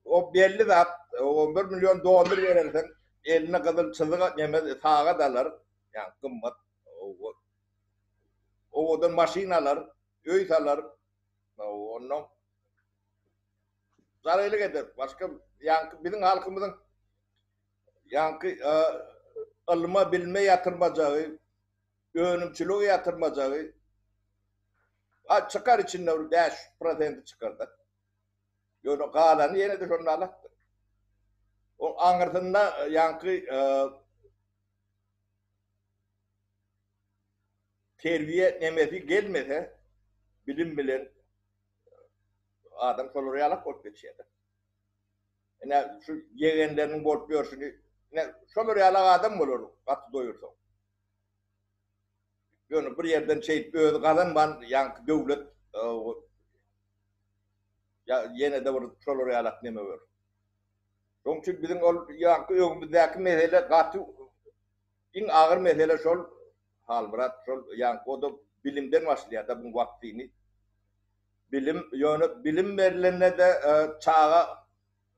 O belli zat, o bir million dollar berersiň, eline gyzyl çyzyk neme sagat alar, ýa gymmat. Owadan maşyn alar, öý salar. Ondan zaraýlyk eder. Başga ýaňky biziň halkymyzyň Ýaňky ylma, bilime ýatyrmajagy, önümçilige ýatyrmajagy, a çykar içinde bir 5 prosenti çykar-da. Ýöne galany ýene-de şonda alakdyr. O aňyrsynda ýaňky terbiýe nemesi gelmese, bilim bilen adam şolar ýalak bolup geçýär-de. Ine şu ýegenleriniň bolup ýörşüni, ine şolar ýaly adam bolar gaty doýursaň. Ýöne bir ýerden şeýdip özi gazanman ýaňky döwlet ýa ýene-de bir şolar ýalak neme ber. Şonuň üçin biziň ol ýaňky öňümizdäki mesele gaty iň agyr mesele şol Halmyrat şol ýaňky o-da bilimden başlaýar-da bu waksini. Bilim, ýöne bilim berlende-de çaga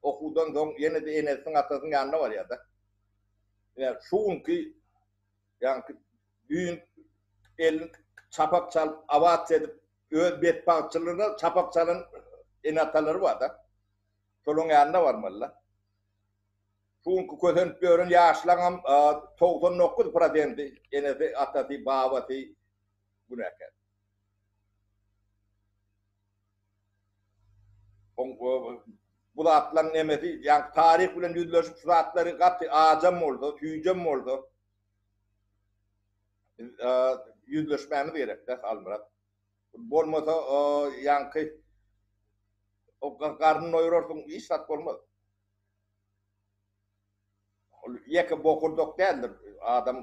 okuwdan soň ýene-de enesiniň, atasynyň ýanyna barýar-da. Ine, şu günki, ýaňky düýn elini çapak çalyp, abat edip, öz betbagtçylygyna çapak çalan ene-atalary bar-da. Şolaryň ýanyna barmaly-da. Şu günki kösenip ýören ýaşlaryňam 99 prosenti enesi, atasy, babasy günäkär. Bu zatlaryň nemesi, ýagny taryh bilen ýüzleşip şu zatlary gaty ajam bolsa, süýjem bolsa biz ýüzleşmämiz gerek-de, Halmyrat. Bolmasa, ýaňky o garnyny doýurarsyň, hiç zat bolmaz. Ol ýeke bokurdak däldir. Adam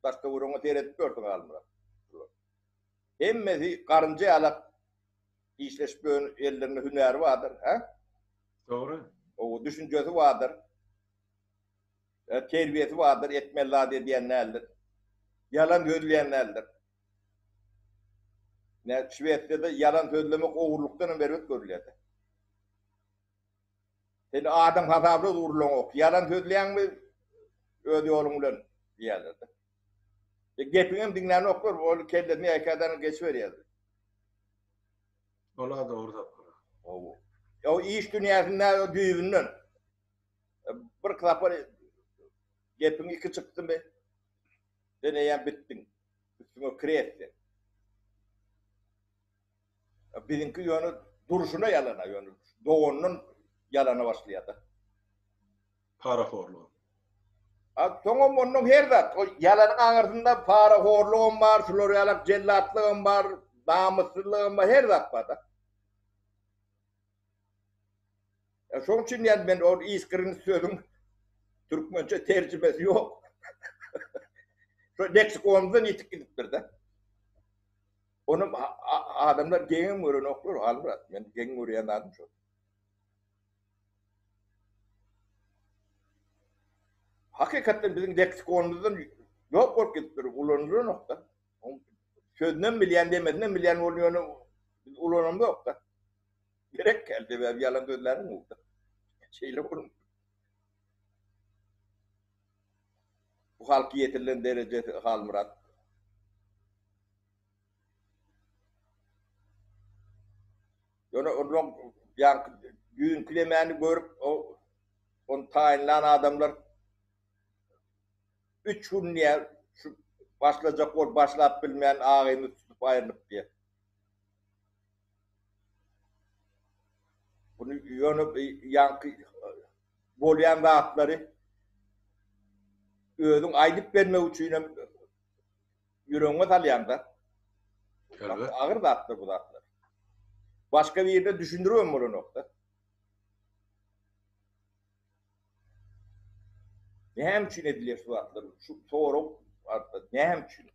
daş-töweregiňe seredip ýörsüň Halmyrat. Hemmesi garynja ýalak işleşip ýören ellerinde hünäri bardyr, hä? Dogry. Owa, düşünjesi bardyr. Terbiýesi bardyr, etmeli zady edýän däldir. Ýalan sözleýän däldir. Nä, Şwesiýada ýalan sözlemek ogurlykdan hem erbet görülýär. Seni adam hasabra urulaňok. Ýalan sözleýäňmi öz ýoluň bilen diýýärler-de. E, gepiňem diňlänoklar, ol kellesini ýaýkadan geçiberýär. Ola dogry tapgyr. Hawa. O iş dünýäsinde düýbünden e, bir sapar gepiň iki çykdymy sen eýýäm bitdiň. Üstüňe kir etdi. Biziňki ýöne durşuna ýalana, ýöne dogandan ýalana başlaýar-da. Parahorlugam. A soňam ondan her zat, o ýalanyň aňyrsynda parahorlugam bar, şular ýalak jellatlygam bar, namyssyzlygam bar, her zat bar-da. E, şoň üçin diýen men ol iskrin sözüň türkmençe terjimesi ýok. Şo leksikonymyzdan ýitip gidipdir-de. Ony adamlar geňem görenoklar, Halmyrat. Men geň görýän zadym şol. Hakykatdan biziň leksikonymyzdan ýok bolup gidipdir, ulanylanok-da. Sözünem bilýän, demesinem bilýän bolup ýöne biz ulanamzok-da. Gerek däl, sebäbi ýalan sözläniň ugda. Şeýle bolup. Bu halky ýetirilen derejesi Halmyrat. Ýöne onuň ýaňky düýnki demäni görüp, o ony taýynlan adamlar üç gün diýýär, şu başlajak bolup başlap bilmän agymy tutup aýrylyp diýýär. Bunu ýöne ýaňky bolýan zatlary özüň aýdyp bermek üçin hem ýüregiňe salýaňda. Elbet. Agyr zatlar bu zatlar. Başga birine düşündiribem bolanokda. Näme üçin edilýär şu zatlar? Şu sorag barda näme üçin?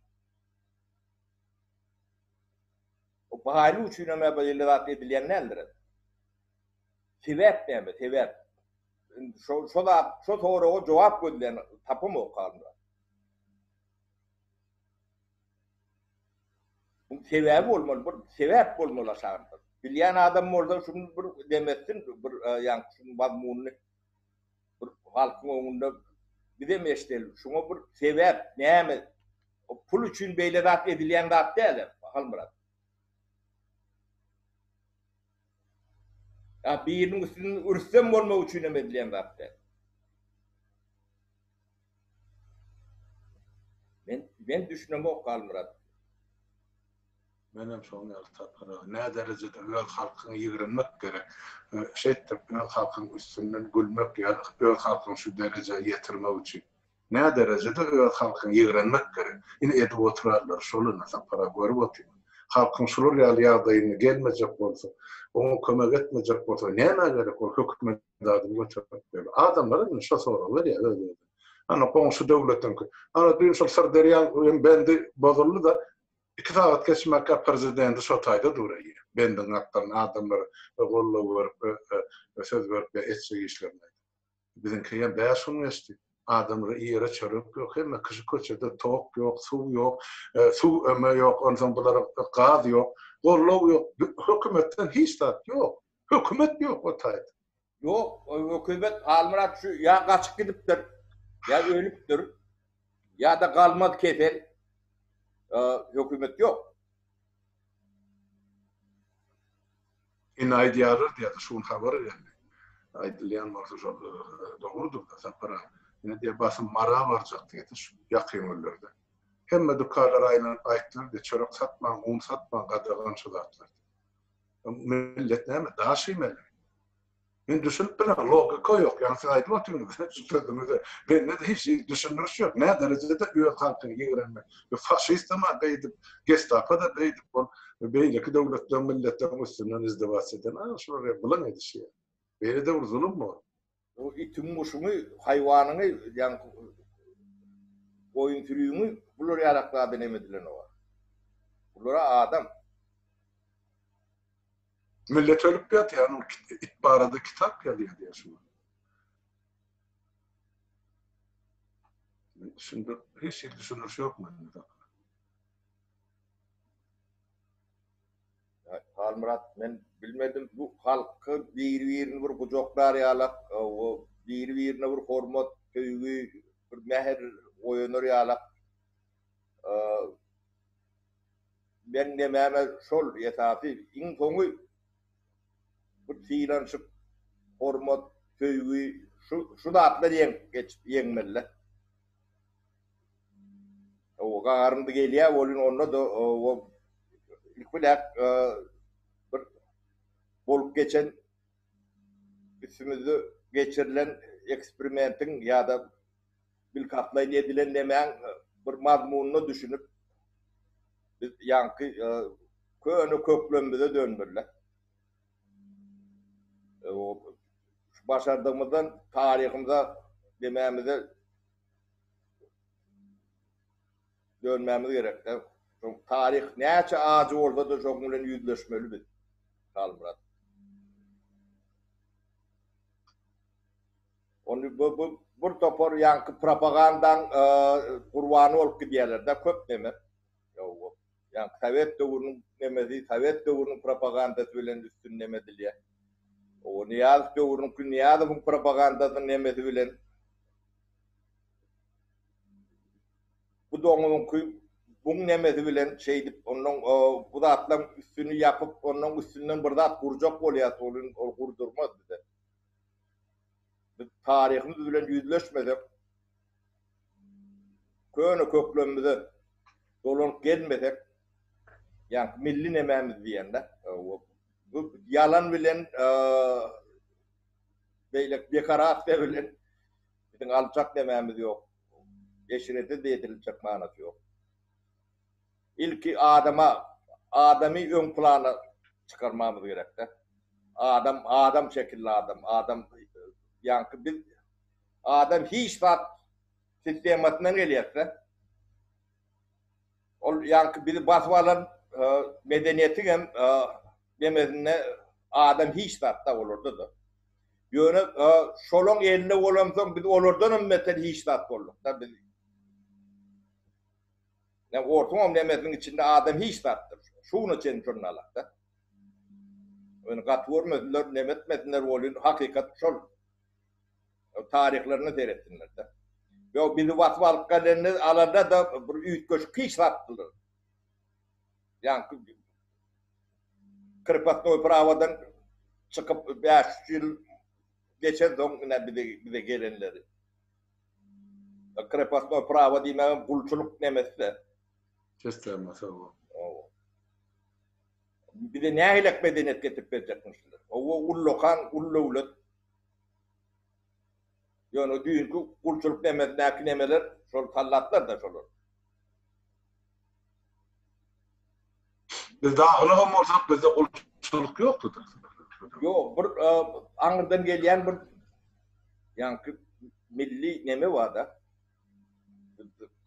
O baýlyk üçin hem beýle zat edilýän däldir. Sebäp näme? Sebäp. Şo şo zat, şo soraga jogap gözleýän tapamok halymda. Bu sebäbi bolmaly, bir sebäp bolmaly aşagynda. Bilýän adam bolsa şuny bir demetsin, bir e, ýaňky şunuň mazmunyny bir halkyň öňünde bizem eşideli. Şuňa bir sebäp näme? O pul üçin beýle zat edilýän zat däl, Halmyrat. Ýa biriniň üstünden rüstem bolmak üçin hem edilýän zat däl. Men men düşünemok Halmyrat. Menem şoň ýaly tapyrak. Nä derejede öz halkyňy ýigrenmek gerek. Şeýtdirip öz halkyň üstünden gülmek ýa öz halkyňy şu derejä ýetirmek üçin. Nä derejede öz halkyňy ýigrenmek gerek. Ine edip oturarlar şol ine Sapar aga görüp otyryn. Halkyň şular ýaly ýagdaýyna gelmejek bolsa, oňa kömek etmejek bolsa nämä gerek ol hökümet zadyny göterip ýör. Adamlar indi şo soragy berýär öz-özüne. Ana goňşy döwletiňki. Ana düýn şol Syrderýaň hem bendi bozuldy-da, iki sagat geçmänkä prezidenti şo taýda dur eýýäm. Bendiň gapdalynda adamlara goldaw berip, söz berip ýa etjek işlerini aýdyp. Biziňki hem bäş gün geçdi. Adamlara iýere çörek ýok, hemme kişi köçede, tok ýok, suw ýok, suw öme ýok, onsoň bulara gaz ýok, goldaw ýok, hökümetden hiç zat ýok. Hökümet ýok o taýda. Ýok, hökümet Halmyrat şu ýa gaçyp gidipdir, ýa ölüpdir, ýa-da galmaz kesel. Hökümet ýok. Indi aýdýarlar diýýär, şu gün habar geldi. Aýdylýan bolsa şol dogrudyr-da Sapar aga. Indi diýýär, basym Mara barjak diýdi şu ýakyn günlerde. Hemme dükanlara aýlanyp aýtdylar diýýär, çörek satmaň, un satmaň, gadagan şu zatlar diýip. Millet näme, daş iýmeli? Men düşünip bilemok, logika ýok. Ýagny siz aýdyp otyňyz şu sözüňize. Mende-de hiç hili düşündiriş ýok. Nä derejede öz halkyňy ýigrenmek. Bu faşistem-a beýdip, gestapo-da beýdip, ol beýleki döwletleriň, milletleriň üstünden izdewasiýa eden. A şular ýa bylyň edişi ýa. Beýle-de bir zulum bor. O itiň guşuňy, haýwanyňy, ýaňky goýun sürüňi bular ýalak zada neme edilenok. Bulara adam. Millet ölüp ýatýar, ol it barada kitap ýazýar diýýär şular. Düşündir, hiç hili düşündiriş ýok mende. Halmyrat men bilmedim bu halky biri-birini bir gujaklar ýalak, biri-birine bir hormat, söýgi, bir mähir oýanar ýalak. Men nemäme şol esasy iň soňy bir sylanyşyk, hormat, söýgi şu şu zatlar ýeňip geçip ýeňmeli. O gaharymdy gelýär welin onda-da o ilki bilen bir bolup geçen üstümizde geçirilen eksperimentiň ýa-da bilkastlaýyn edilen nemäň bir mazmunyna düşünip biz ýaňky köne köklerimize dönmeli. Şu başardygymyzdan taryhymyza demämize dönmämiz gerek. Taryh näçe ajy bolsa-da şonuň bilen ýüzleşmeli biz. Halmyrat. Ony bu bu Bir topar ýaňky propagandaň gurbany bolup gidýärler-de köp neme. Ýow. Ýaňky sowet döwrüniň nemesi, sowet döwrüniň propagandasy bilen üstün neme edilýär. O Nyýazow döwrüniňki Nyýazowyň propagandasynyň nemesi bilen. Bu doňuzyňky buň nemesi bilen şeýdip onnoň bu zatlaň üstüni ýapyp onnoň üstünden bir zat gurjak bolýas ol ol gurdurmaz bize. Biz taryhymyz bilen ýüzleşmesek köne köklerimize dolanyp gelmesek ýaňky milli nemämiz diýende bu ýalan bilen beýleki dekorasiýa bilen biziň aljak nemämiz ýok. Eşrete-de ýetiriljek manasy ýok. Ilki adama, adamy öň plana çykarmamyz gerek-de. Adam, adam şekilli adam, adam ýaňky biz adam hiç zat sistemasyndan gelýäs-de. Ol ýaňky bizi basyp alan medeniýetiň hem nemesinde adam hiç zatda olarda-da. Ýöne şolaň elinde bolansoň biz olardan hem beter hiç zat bolduk-da biz. Ýa orsuň hem nemesiniň içinde adam hiç zatdyr. Şu güne çenli şonda alakda. Ýöne gaty görmesinler, neme etmesinler bolýan hakykat şol. Taryhlaryna seretsinler-de. Ýok, bizi basyp alyp gelende, alanda-da bir üýtgeşik hiç zatdylar. Ýaňky krepostnoý prawadan çykyp 500 ýyl geçensoň ine bize bize gelenleri. Krepostnoý prawa diýmegem gulçulyk nemesi-de. Sistemasy o. Bize nähilek medeniýet getirip berjekmişler. Owa ullakan uly döwlet. Ýöne düýnki gulçulyk nemesindäki nemeler şol sallatlar-da şolar. Biz dagylygam bolsak bizde gulçulyk ýokdy-da. Ýok, bir aňyrdan gelýän bir ýaňky milli neme bar-da.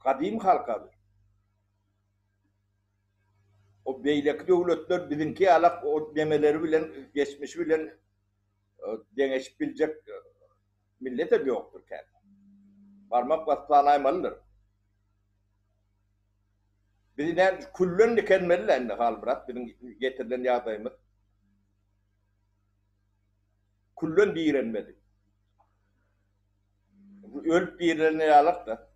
Gadym halk-a biz. O beýleki döwletler biziňki ýalak o nemeleri bilen, geçmişi bilen deňeşip biljek milletem ýokdur kän. Barmak basyp sanaýmalydyr. Bizi näme külden dikelmeli-dä indi Halmyrat biziň getirilen ýagdaýymyz. Külden direnmeli. Ölüp direlen ýalak-da.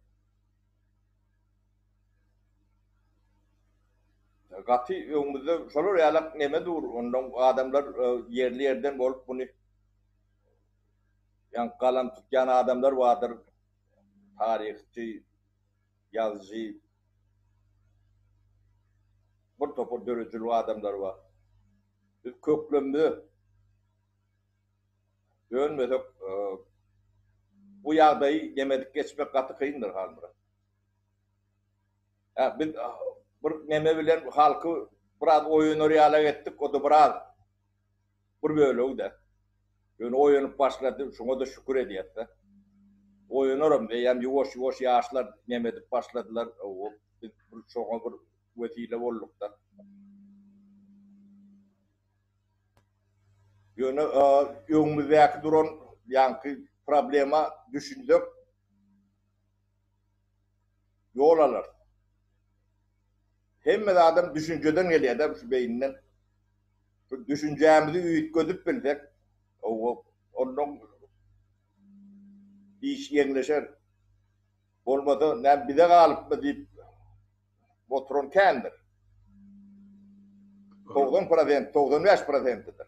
Gaty öňümizde şolar ýalak neme dur, ondan adamlar ýerli ýerden bolup muny ýa galam tutýan adamlar bardyr, taryhçy, ýazyjy, bir topar döredijilik adamlary bar. Biz köklemde dönmesek bu ýagdaýy nemedip geçmek gaty kyndyr Halmyrat. Hä, biz bir neme bilen halky biraz oýanar ýalak etdik, o-da biraz bir bölegi-de. Ýöne oýanyp başlady, şoňa-da şükür edýäs-de. Oýanaram, eýýäm ýuwaş-ýuwaş ýaşlar neme edip başladylar, biz bir şoňa bir wesile bolduk-da. Ýöne öňümizdäki duran ýaňky problema düşünsek, ýol alarys. Hemme zadam düşünjeden gelýär-de, şu beýninden. Şu düşünjämizi üýtgedip bilsek, ondan iş ýeňleşer. Bolmasa, näme bize galypmy diýip oturan kändir. 90 prosent, 95 prosentidir.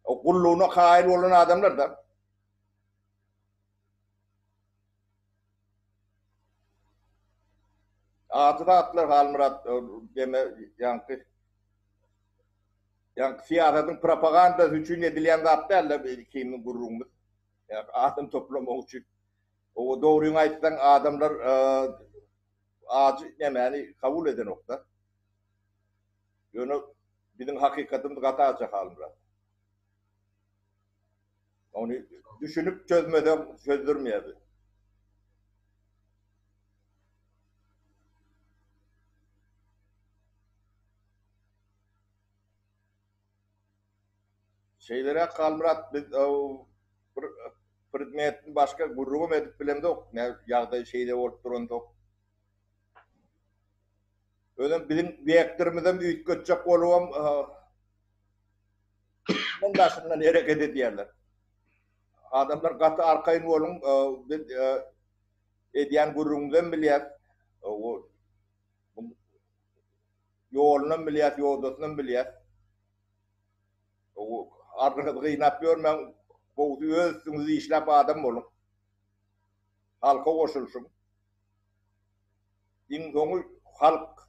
O gullugyna kaýyl bolan adamlar-da. Ajy zatlar Halmyrat deme ýaňky ýaňky syýasatyň propagandasy üçin edilýän zat däl-de ikimiziň gürrüňimiz. Ýa adam toplamak üçin. Owa dogryňy aýtsaň adamlar ajy nemäni kabul edenokda. Ýöne biziň hakykatymyz gaty ajy Halmyrat. Ony düşünip çözmeseň çözdürmeýär. Şeýleräk Halmyrat biz bir. predmetini başga gürrüňem edip bilemzok. Nä ýagdaý şeýle bolup duransoň. Özem biziň wektorymyzam üýtgetjek bolubam Muň daşyndan hereket edýärler. Adamlar gaty arkaýyn boluň, biz edýän gürrüňimizem bilýäs. Ýolunam bilýäs, ýodasynam bilýäs. Ardyňyzy gynap ýörmäň, gowusy öz üstüňizde işläp adam boluň. Halka goşulyşyň. Iň soňy halk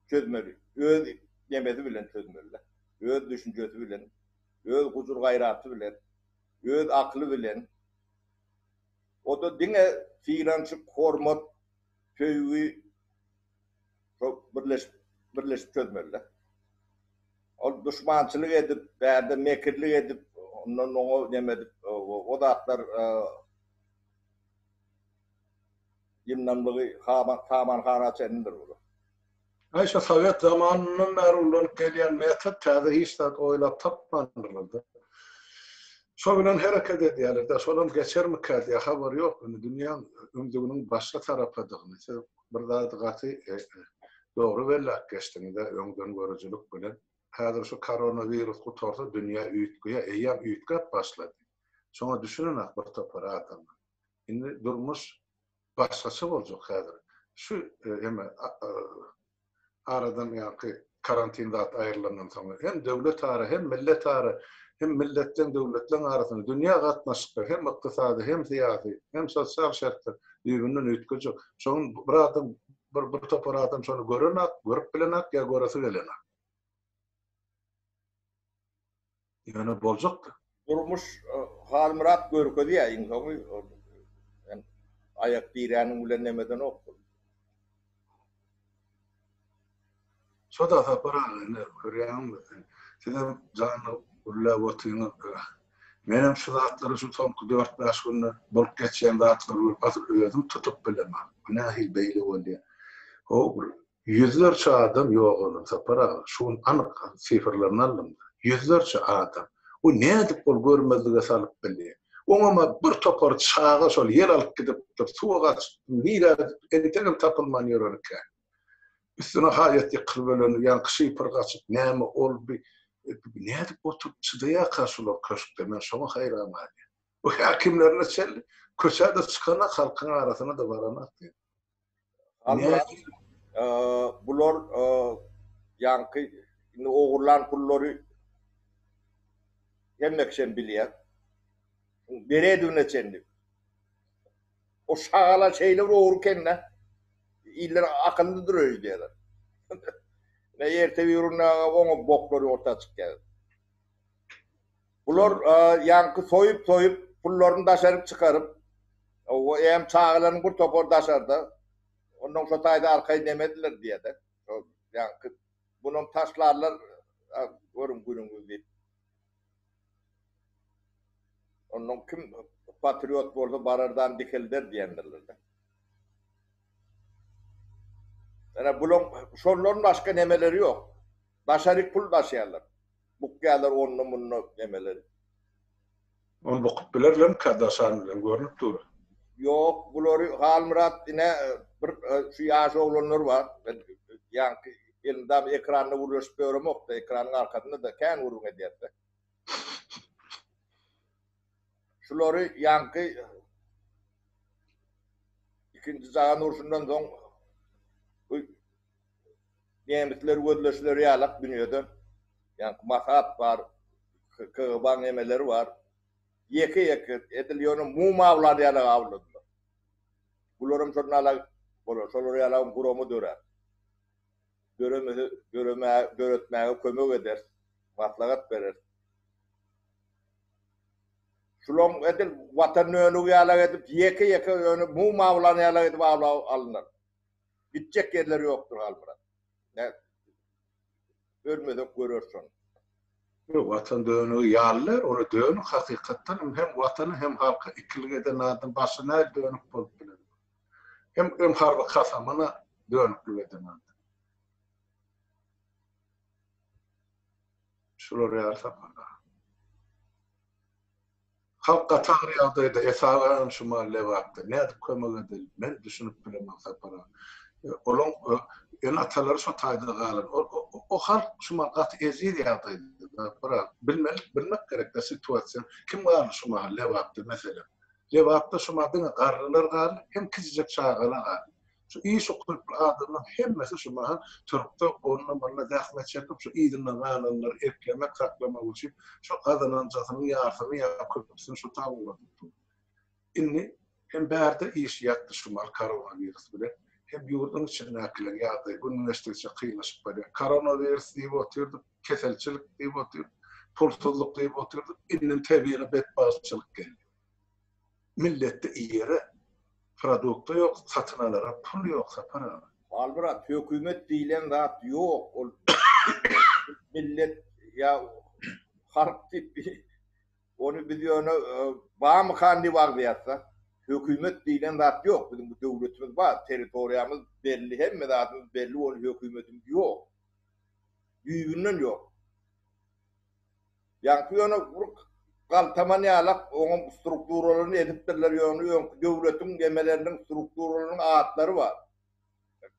çözmeli. Öz nemesi bilen çözmeli. Öz düşünjesi bilen, öz gujur-gaýraty bilen, öz akyly bilen. O-da diňe synanyşyk, hormat, söýgi şo birleşip, birleşip çözmeli. Ol duşmançylyk edip, bärde mekirlik edip, ondan oňa neme edip, o zatlar Ýyndamlygy samanhana çenlidir bular. Aý şo sowet zamanyndan bäri ulanyp gelýän metod täze hiç zat oýlap tapmandyrlar-da. Şo bilen hereket edýärler-de, şolam geçermikä diýýär, habary ýok indi dünýäň ümzüginiň başga tarapadygyny. Siz bir zady gaty dogry belläp geçdiňiz-ä öňdengörüjilik bilen. Häzir şu koronawirus gutarsa dünýä üýtgeýär, eýýäm üýtgäp başlady. Şoňa düşünenak bir topar adamlar. Indi durmuş başgaça boljak häzir. Şu heme aradan ýaňky karantin zat aýrylandan soň hem döwlet ara, hem millet ara, hem milletleň döwletleň arasynda dünýä gatnaşyklary hem ykdysady, hem syýasy, hem sosial şertler düýbünden üýtgejek. Şoň bir adam bir bir topar adam şony görenak, görüp bilenak ýa göresi gelenak. Ýöne boljakdy. Durmuş Halmyrat görkezýär iň soňy aýak diräniň bilen nemedenok. Şoda Sapar aga ine görýäňmi sizem janly gürläp otyňyz. Menem şu zatlary şu soňky dört-bäş günde bolup geçýän zatlary görüp asyl özüm tutup bilemok. Bu nähili beýle bolýar. How bir Ýüzlerçe adam ýogalan Sapar aga, şu gün anyk sifrlerini aldym. Ýüzlerçe adam. O nädip ol görmezlige salyp bilýär? Oňam-a bir topar çaga şol ýel alyp gidipdir, suwa gaçypdyr, nirä gidip, entegem tapylman ýören eken. Üstüne haýat ýykylyp ölen, ýaňky şypyr gaçyp, näme ol bi, nädip oturyp çydaýarka şular köşkde, men şoňa haýran galýan. Bu häkimlerine çenli köçä-de çykanak, halkyň arasyna-da baranak diýip. Halmyrat, bular ýaňky indi ogurlan pullary hemme kişem bilýär. Beredigine çenli. O şagala şeýle bir ogry ekende, iller akyllydyr öýdýärler. Ine erte birinde oňa boklary orta çykýar. Bular ýaňky soýup-soýup, pullaryny daşaryk çykaryp, o hem çagalaryň bir topary daşarda, onnoň şo taýda arkaýyn nemediler diýýär-de. Şo ýaňky bunam taşlarlar, görüň günüňizi diýip. Onnoň kim patriot bolsa barardan dikelder diýendirler-de. Ene bulaň şondan başga nemeleri ýok. Daşaryk pul daşaýarlar. Bukýarlar onda munda nemeleri. Ony bukup bilerlermikä daşan bilen görnüp dur. Ýok bulary Halmyrat ine bir şu ýaş oglanlar bar ýaňky elmydama ekranda gürleşip ýöremokda ekranyň arkasynda da kän gürrüň edýäsde. Şulary ýaňky ikinji jahan urşundan soň bu Nemisler gözleşileri ýalak dünýede. Ýaňky Masat bar, KGB-nyň nemeleri bar. Ýeke-ýeke edil ýöne mum awlan ýalak awladylar. Bularam şonda alak bolar. Şolar ýalagam gurama dörär. Döremese döremäge, döretmäge kömek ederis, maslahat bereris. Şulaň edil watan dönügi ýalak edip ýeke-ýeke ýöne mum awlan ýalak edip awlap alynlar. Gitjek ýerleri ýokdur Halmyrat. Nä ölmesek göreris şony. Ýok, watan dönügi ýalylar, ony dönük hakykatdan hem hem watana hem halka ikilik eden adam başga nähili dönük bolup biler? Hem hem harby kasamyna dönüklik eden adam. Şular ýaly Sapar aga. Halk gaty agyr ýagdaýda, esasanam şu mahal Lebapda. Nädip kömek edeli? Men düşünip bilemok Sapar aga. Olaň ene-atalary şo taýda galan. O halk şu mahal gaty ejiz ýagdaýda Sapar aga. Bilmeli, bilmek gerek-dä situasiýany. Kim galdy şu mahal Lebapda meselem? Lebapda şu mahal diňe garrylar galdy, hem kiçijek çagalar galdy. Şu iş ukyply adamlaryň hemmesi şu mahal türkde onda-munda zähmet çekip, şu yzynda galanlary eklemek, saklamak üçin şu gazananjasynyň ýarsyny ýa köpüsini şu taý ugradyp dur. Indi hem bärde iş ýatdy şu mahal koronawirus bilen, hem ýurduň içindäkiler ýagdaý gün geçdigiçe kynlaşyp barýar. Koronawirus diýip otyrdyk, keselçilik diýip otyrdyk, pulsuzlyk diýip otyrdyk, indem tebigy betbagtçylyk geldi. Milletde iýere produkta ýok, satyn alara pul ýok Sapar aga. Halmyrat, hökümet diýlen zat ýok, ol millet ýa halk diýip ony biz ýöne bamykan diýip agzaýasda. Hökümet diýlen zat ýok, biziň bu döwletimiz bar, territoriýamyz belli, hemme zadymyz belli, ol hökümetimiz ýok. Düýbünden ýok. Ýaňky ýöne bir galtaman ýalak oňam strukturalaryny edipdirler ýöne öňki döwletiň nemeleriniň strukturalarynyň atlary bar.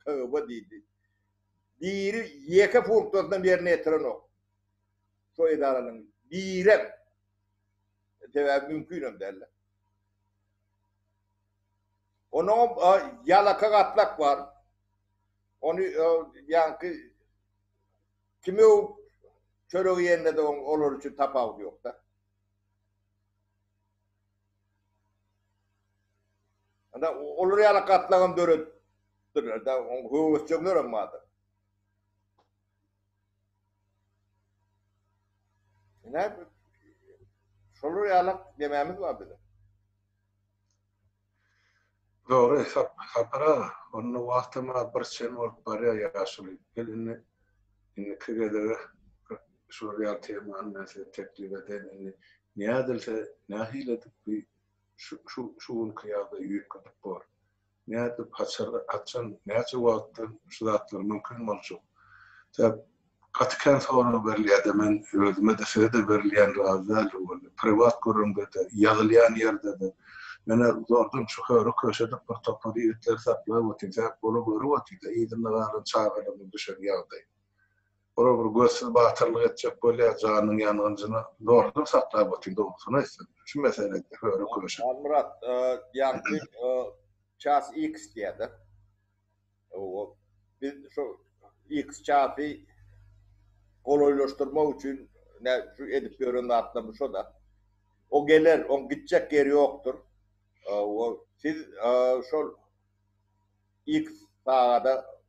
KGB diýdi. Biri ýeke funksiýasynam ýerine ýetirenok. Şo edaralaryň birem. Sebäbi mümkinem däldir. Onuňam ýalaka gatlak bar. Ony ýaňky Kimi öwüp çörek iýende-de oň olar üçin tapawudy ýok-da. Anda olar ýaly gatlagam döredipdirler-de, oň höwesjeňlerem bardyr. Ine, şolar ýaly nemämiz bar biziň. Dogry, Sapar aga, onda wagtam-a bir çen bolup barýar ýaşuly. Gel indi indiki gezege şular ýaly temany men size teklip edeýin. Indi nädilse, nähili edip bi şu şu günki ýagdaýy üýtgedip bor? Nädip, haçan, näçe wagtdan şu zatlar mümkin boljak? Sebäp gaty kän sorag berilýär-de, men özüme-de, size-de berilýän razy däldir weli. Priwat gürrüňde-de, ýazylýan ýerde-de. Men-ä zordan şu höre-köşe edip bir topar ýigitleri saklap otyryn. Sebäp olar görüp otyr-da, yzynda galan çagalarynyň düşen ýagdaýyny. Olar bir gözsüz batyrlyk etjek bolýar, janynyň ýangynjyna zordan saklap otyr, dogrusyny aýtsam. Şu meselede höre-köşe. Halmyrat, ýaňky ças X diýýär-de. Biz şu X çasy golaýlaşdyrmak üçin şu edip ýören zatlarymyz şo-da. O geler, oň gitjek ýeri ýokdur. Siz şol X sagada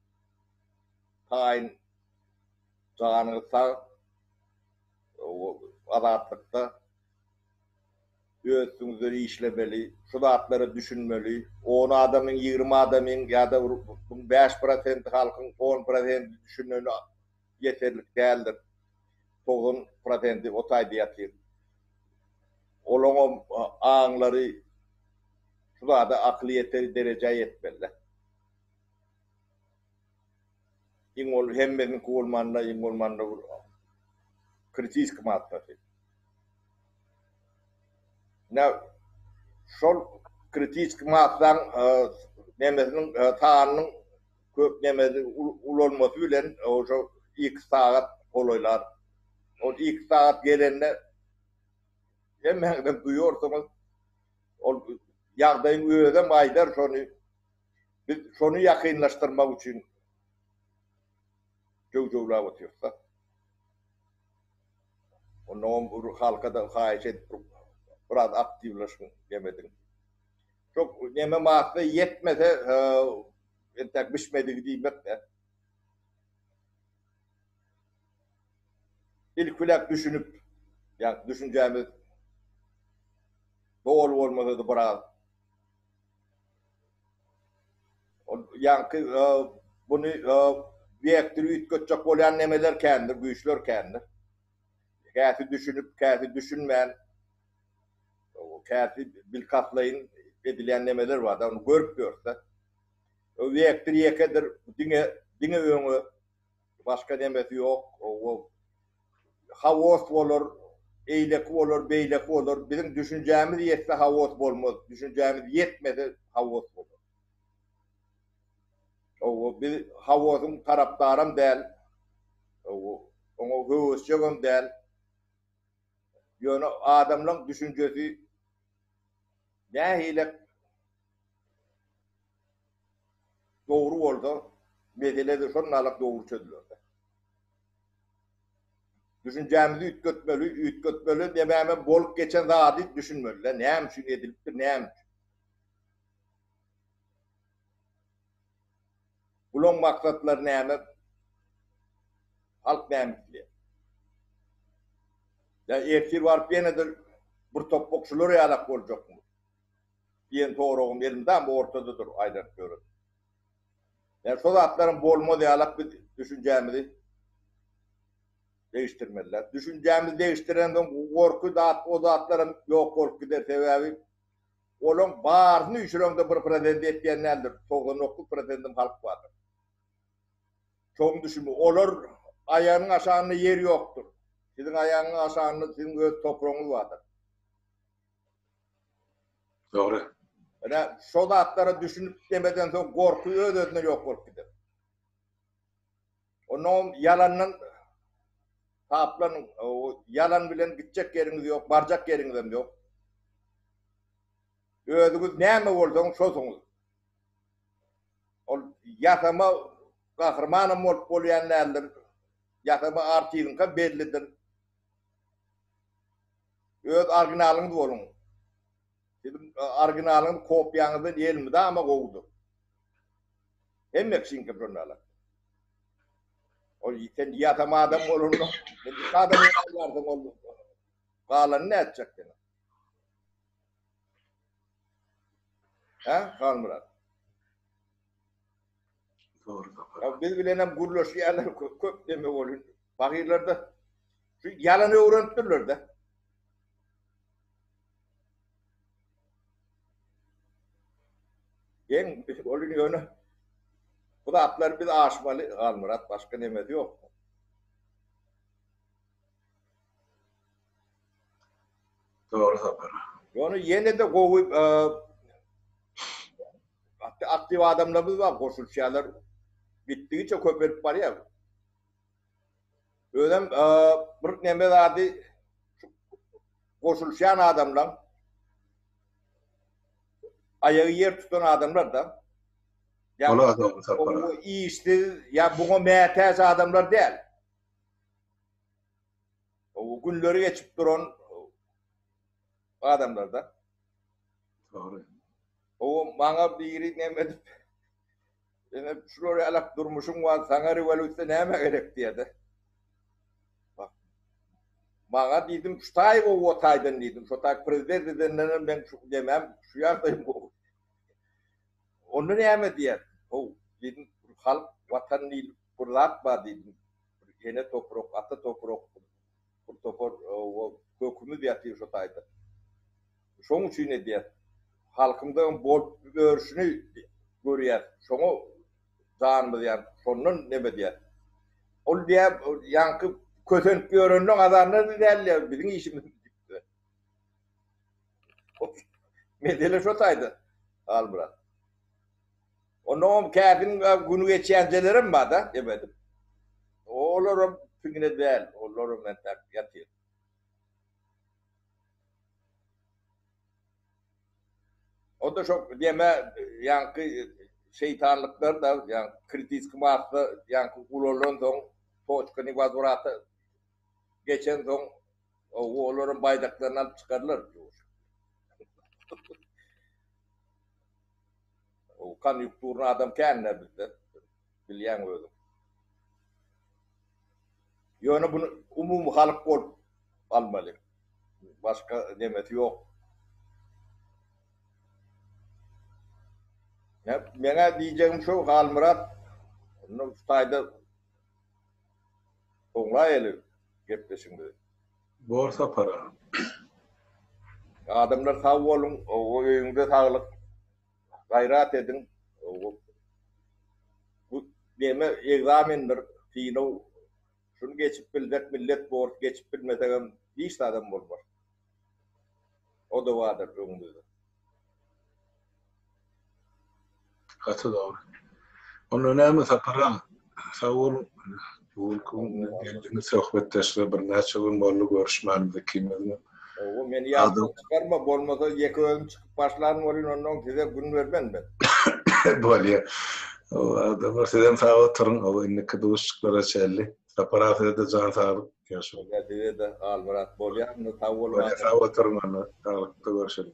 taýyn janyňyz sag, azatlykda öz üstüňizden işlemeli, şu zatlara düşünmeli. On adamyň, 20 adamyň ýa-da bir 5 prosenti halkyň 10 prosenti düşüneni ýeterlik däldir. 90 prosenti o taýda ýatyr. Olaňam aňlary şu zada akyly ýeter derejä ýetmeli. Iň bol hemmesiniňki bolmanda iň bolmanda bir kritiski massasy. Ine şol kritiski massaň nemesiniň sanynyň köp nemesi ulalmasy bilen şo x sagat golaýlar. Ol x sagat gelende hemmäňizem duýarsyňyz. Ol ýagdaýyň özem aýdar şony. Biz şony ýakynlaşdyrmak üçin jöw-jöwläp otyrys-da. Onnoňam bir halka-da haýyş edip bir biraz aktiwleşiň neme ediň. Şo neme massa ýetmese entäk bişmedigi diýmek-dä. Ilki bilen düşünip, ýa düşünjämiz doly bolmasa-da biraz Ol ýaňky buny wektory üýtgetjek bolýan nemeler kändir, güýçler kändir. Käsi düşünip, käsi düşünmän, käsi bilkastlaýyn edilýän nemeler bar-da, ony görüp ýörse. Wektor ýekedir, diňe diňe öňe, başga nemesi ýok. Haos bolar. eýleki bolar, beýleki bolar. Biziň düşünjämiz ýetse haos bolmaz, düşünjämiz ýetmese haos bolar. Hawa, biz haosyň tarapdaram däl, hawa, oňa höwesjegem däl. Ýöne adamlaň düşünjesi nähili dogry bolsa, mesele-de şonalak dogry çözüler-de. Düşünjämizi üýtgetmeli, üýtgetmeli dememem bolup geçen zady düşünmeli-de, näme üçin edilipdir, näme üçin? Bulaň maksatlary näme? Halk näme isleýär? Ýa ertir baryp ýene-de bir topbak şular ýalak boljakmy? Diýen soragym elmydama ortada dur, aýlanyp ýören. Ýa şo zatlaryň bolmaz ýalak biz düşünjämizi degişdirmeliler. Düşünjämizi degişdirensoň gorky zat, o zatlaram ýok bolup gider. Sebäbi Olaň baryny üýşüreňde bir prosent ýetýän däldir, 99 prosentim halk bardyr. Çoň düşünme, olar aýagynyň aşagynda ýer ýokdur. Siziň aýagyňyň aşagynda siziň öz topragyňyz bardyr. Dogry. Ine, şo zatlara düşünip demeden soň gorky öz-özünden ýok bolup gider. Onnoňam ýalandan saplanyň, ýalan bilen gitjek ýeriňiz ýok, barjak ýeriňizem ýok. Özüňiz näme bolsaňyz şosuňyz. Ol ýasama gahrymanam bolup bolýan däldir. Ýasama artiziňkem bellidir. Öz originalyňyz boluň. Siziň originalyňyz kopýaňyzdan elmydama gowudyr. Hemme kişiňki žurnala. Ol sen ýasama adam bolanda, sen iki adam bolýarsyň ol galanyny nätjek sen? Hä, Halmyrat? Dogry Sapar. Biz bilenem gürleşýärler köp deme bolun. Pahyrlarda şu ýalan öwrenipdirler-de. Geň ol ýöne bu zatlary biz aşmaly Halmyrat başga nemesi ýok. Dogry Sapar. Ýöne ýene-de gowy aktiw adamlarymyz bar goşulyşýarlar. Gitdigiçe köpelip barýar. Özem bir neme zady goşulyşýan adamlaň aýagy ýer tutan adamlar da. Ýa işsiz, ýa buňa mätäç adamlar däl. O günleri geçip duran adamlar da. Dogry. O maňa biri neme edip Ine şular ýalak durmuşyň bar, saňa rewolýusiýa nämä gerek diýýär-de. Bak, maňa diýdim, şu taý gowy o taýdan diýdim, şo taý prezident edendenem meň şu demem, şu ýagdaýym gowy. Onda näme diýýär? How, diýdim, halk, watan diýlip bir zat bar diýdim. Bir ene toprak, ata toprak, bir topar kökümiz ýatyr şo taýda. Şoň üçin edýäs. Halkymyzyň bolup ýörşüni görýäs. Şoňa janymyz ýanyp, şondan neme edýäs. Ol diýýär, ýaňky kösenip ýörenleň azaryna däl diýýär, biziň işimiz diýipdir. Mesele şo taýda, Halmyrat. Onnoňam käsiniň güni geçýänjelerem bar-da, neme edip. Olaram piňine däl, olaram entäk ýatyr. O-da şo neme ýaňky şeýtanlyklar da, ýaňky kritiski massa ýaňky ulalansoň, toçka newozwrata geçensoň, olaram baýdaklaryny alyp çykarlar. O konýukturny adam kän-dä bizde. Bilýäň özüň. Ýöne buny umumy halk bolup almaly. Başga nemesi ýok. Meňä diýjegim şu Halmyrat, onda şu taýda soňlaýaly gepleşigimizi. Bor Sapar aga. Adamlar sag boluň, öýüňde saglyk. Gaýrat ediň. Bu neme egzamendir, synag. Şuny geçip bilsek millet borus, geçip bilmesegem. Hiç zadam bolmaz. O-da bardyr öňümizde. Gaty dogry. Onda näme Sapar aga, sag boluň. Bu günki gün geldiňiz söhbetdeşlige birnäçe gün boldy görüşmänimiz ikimiziňem. Hawa, meni ýatdan çykarma, bolmasa ýeke özüm çykyp başlaryn welin onnoň size gün bermen men. Bolýa. Hawa, adamlar sizem sag oturyň, hawa indiki duşuşyklara çenli. Sapar aga size-de jan saglyk, ýagşy boluň. Bolýa size-de Halmyrat bolýa, indi sag boluň. Bolýa sag oturyň onda, saglykda görşeliň.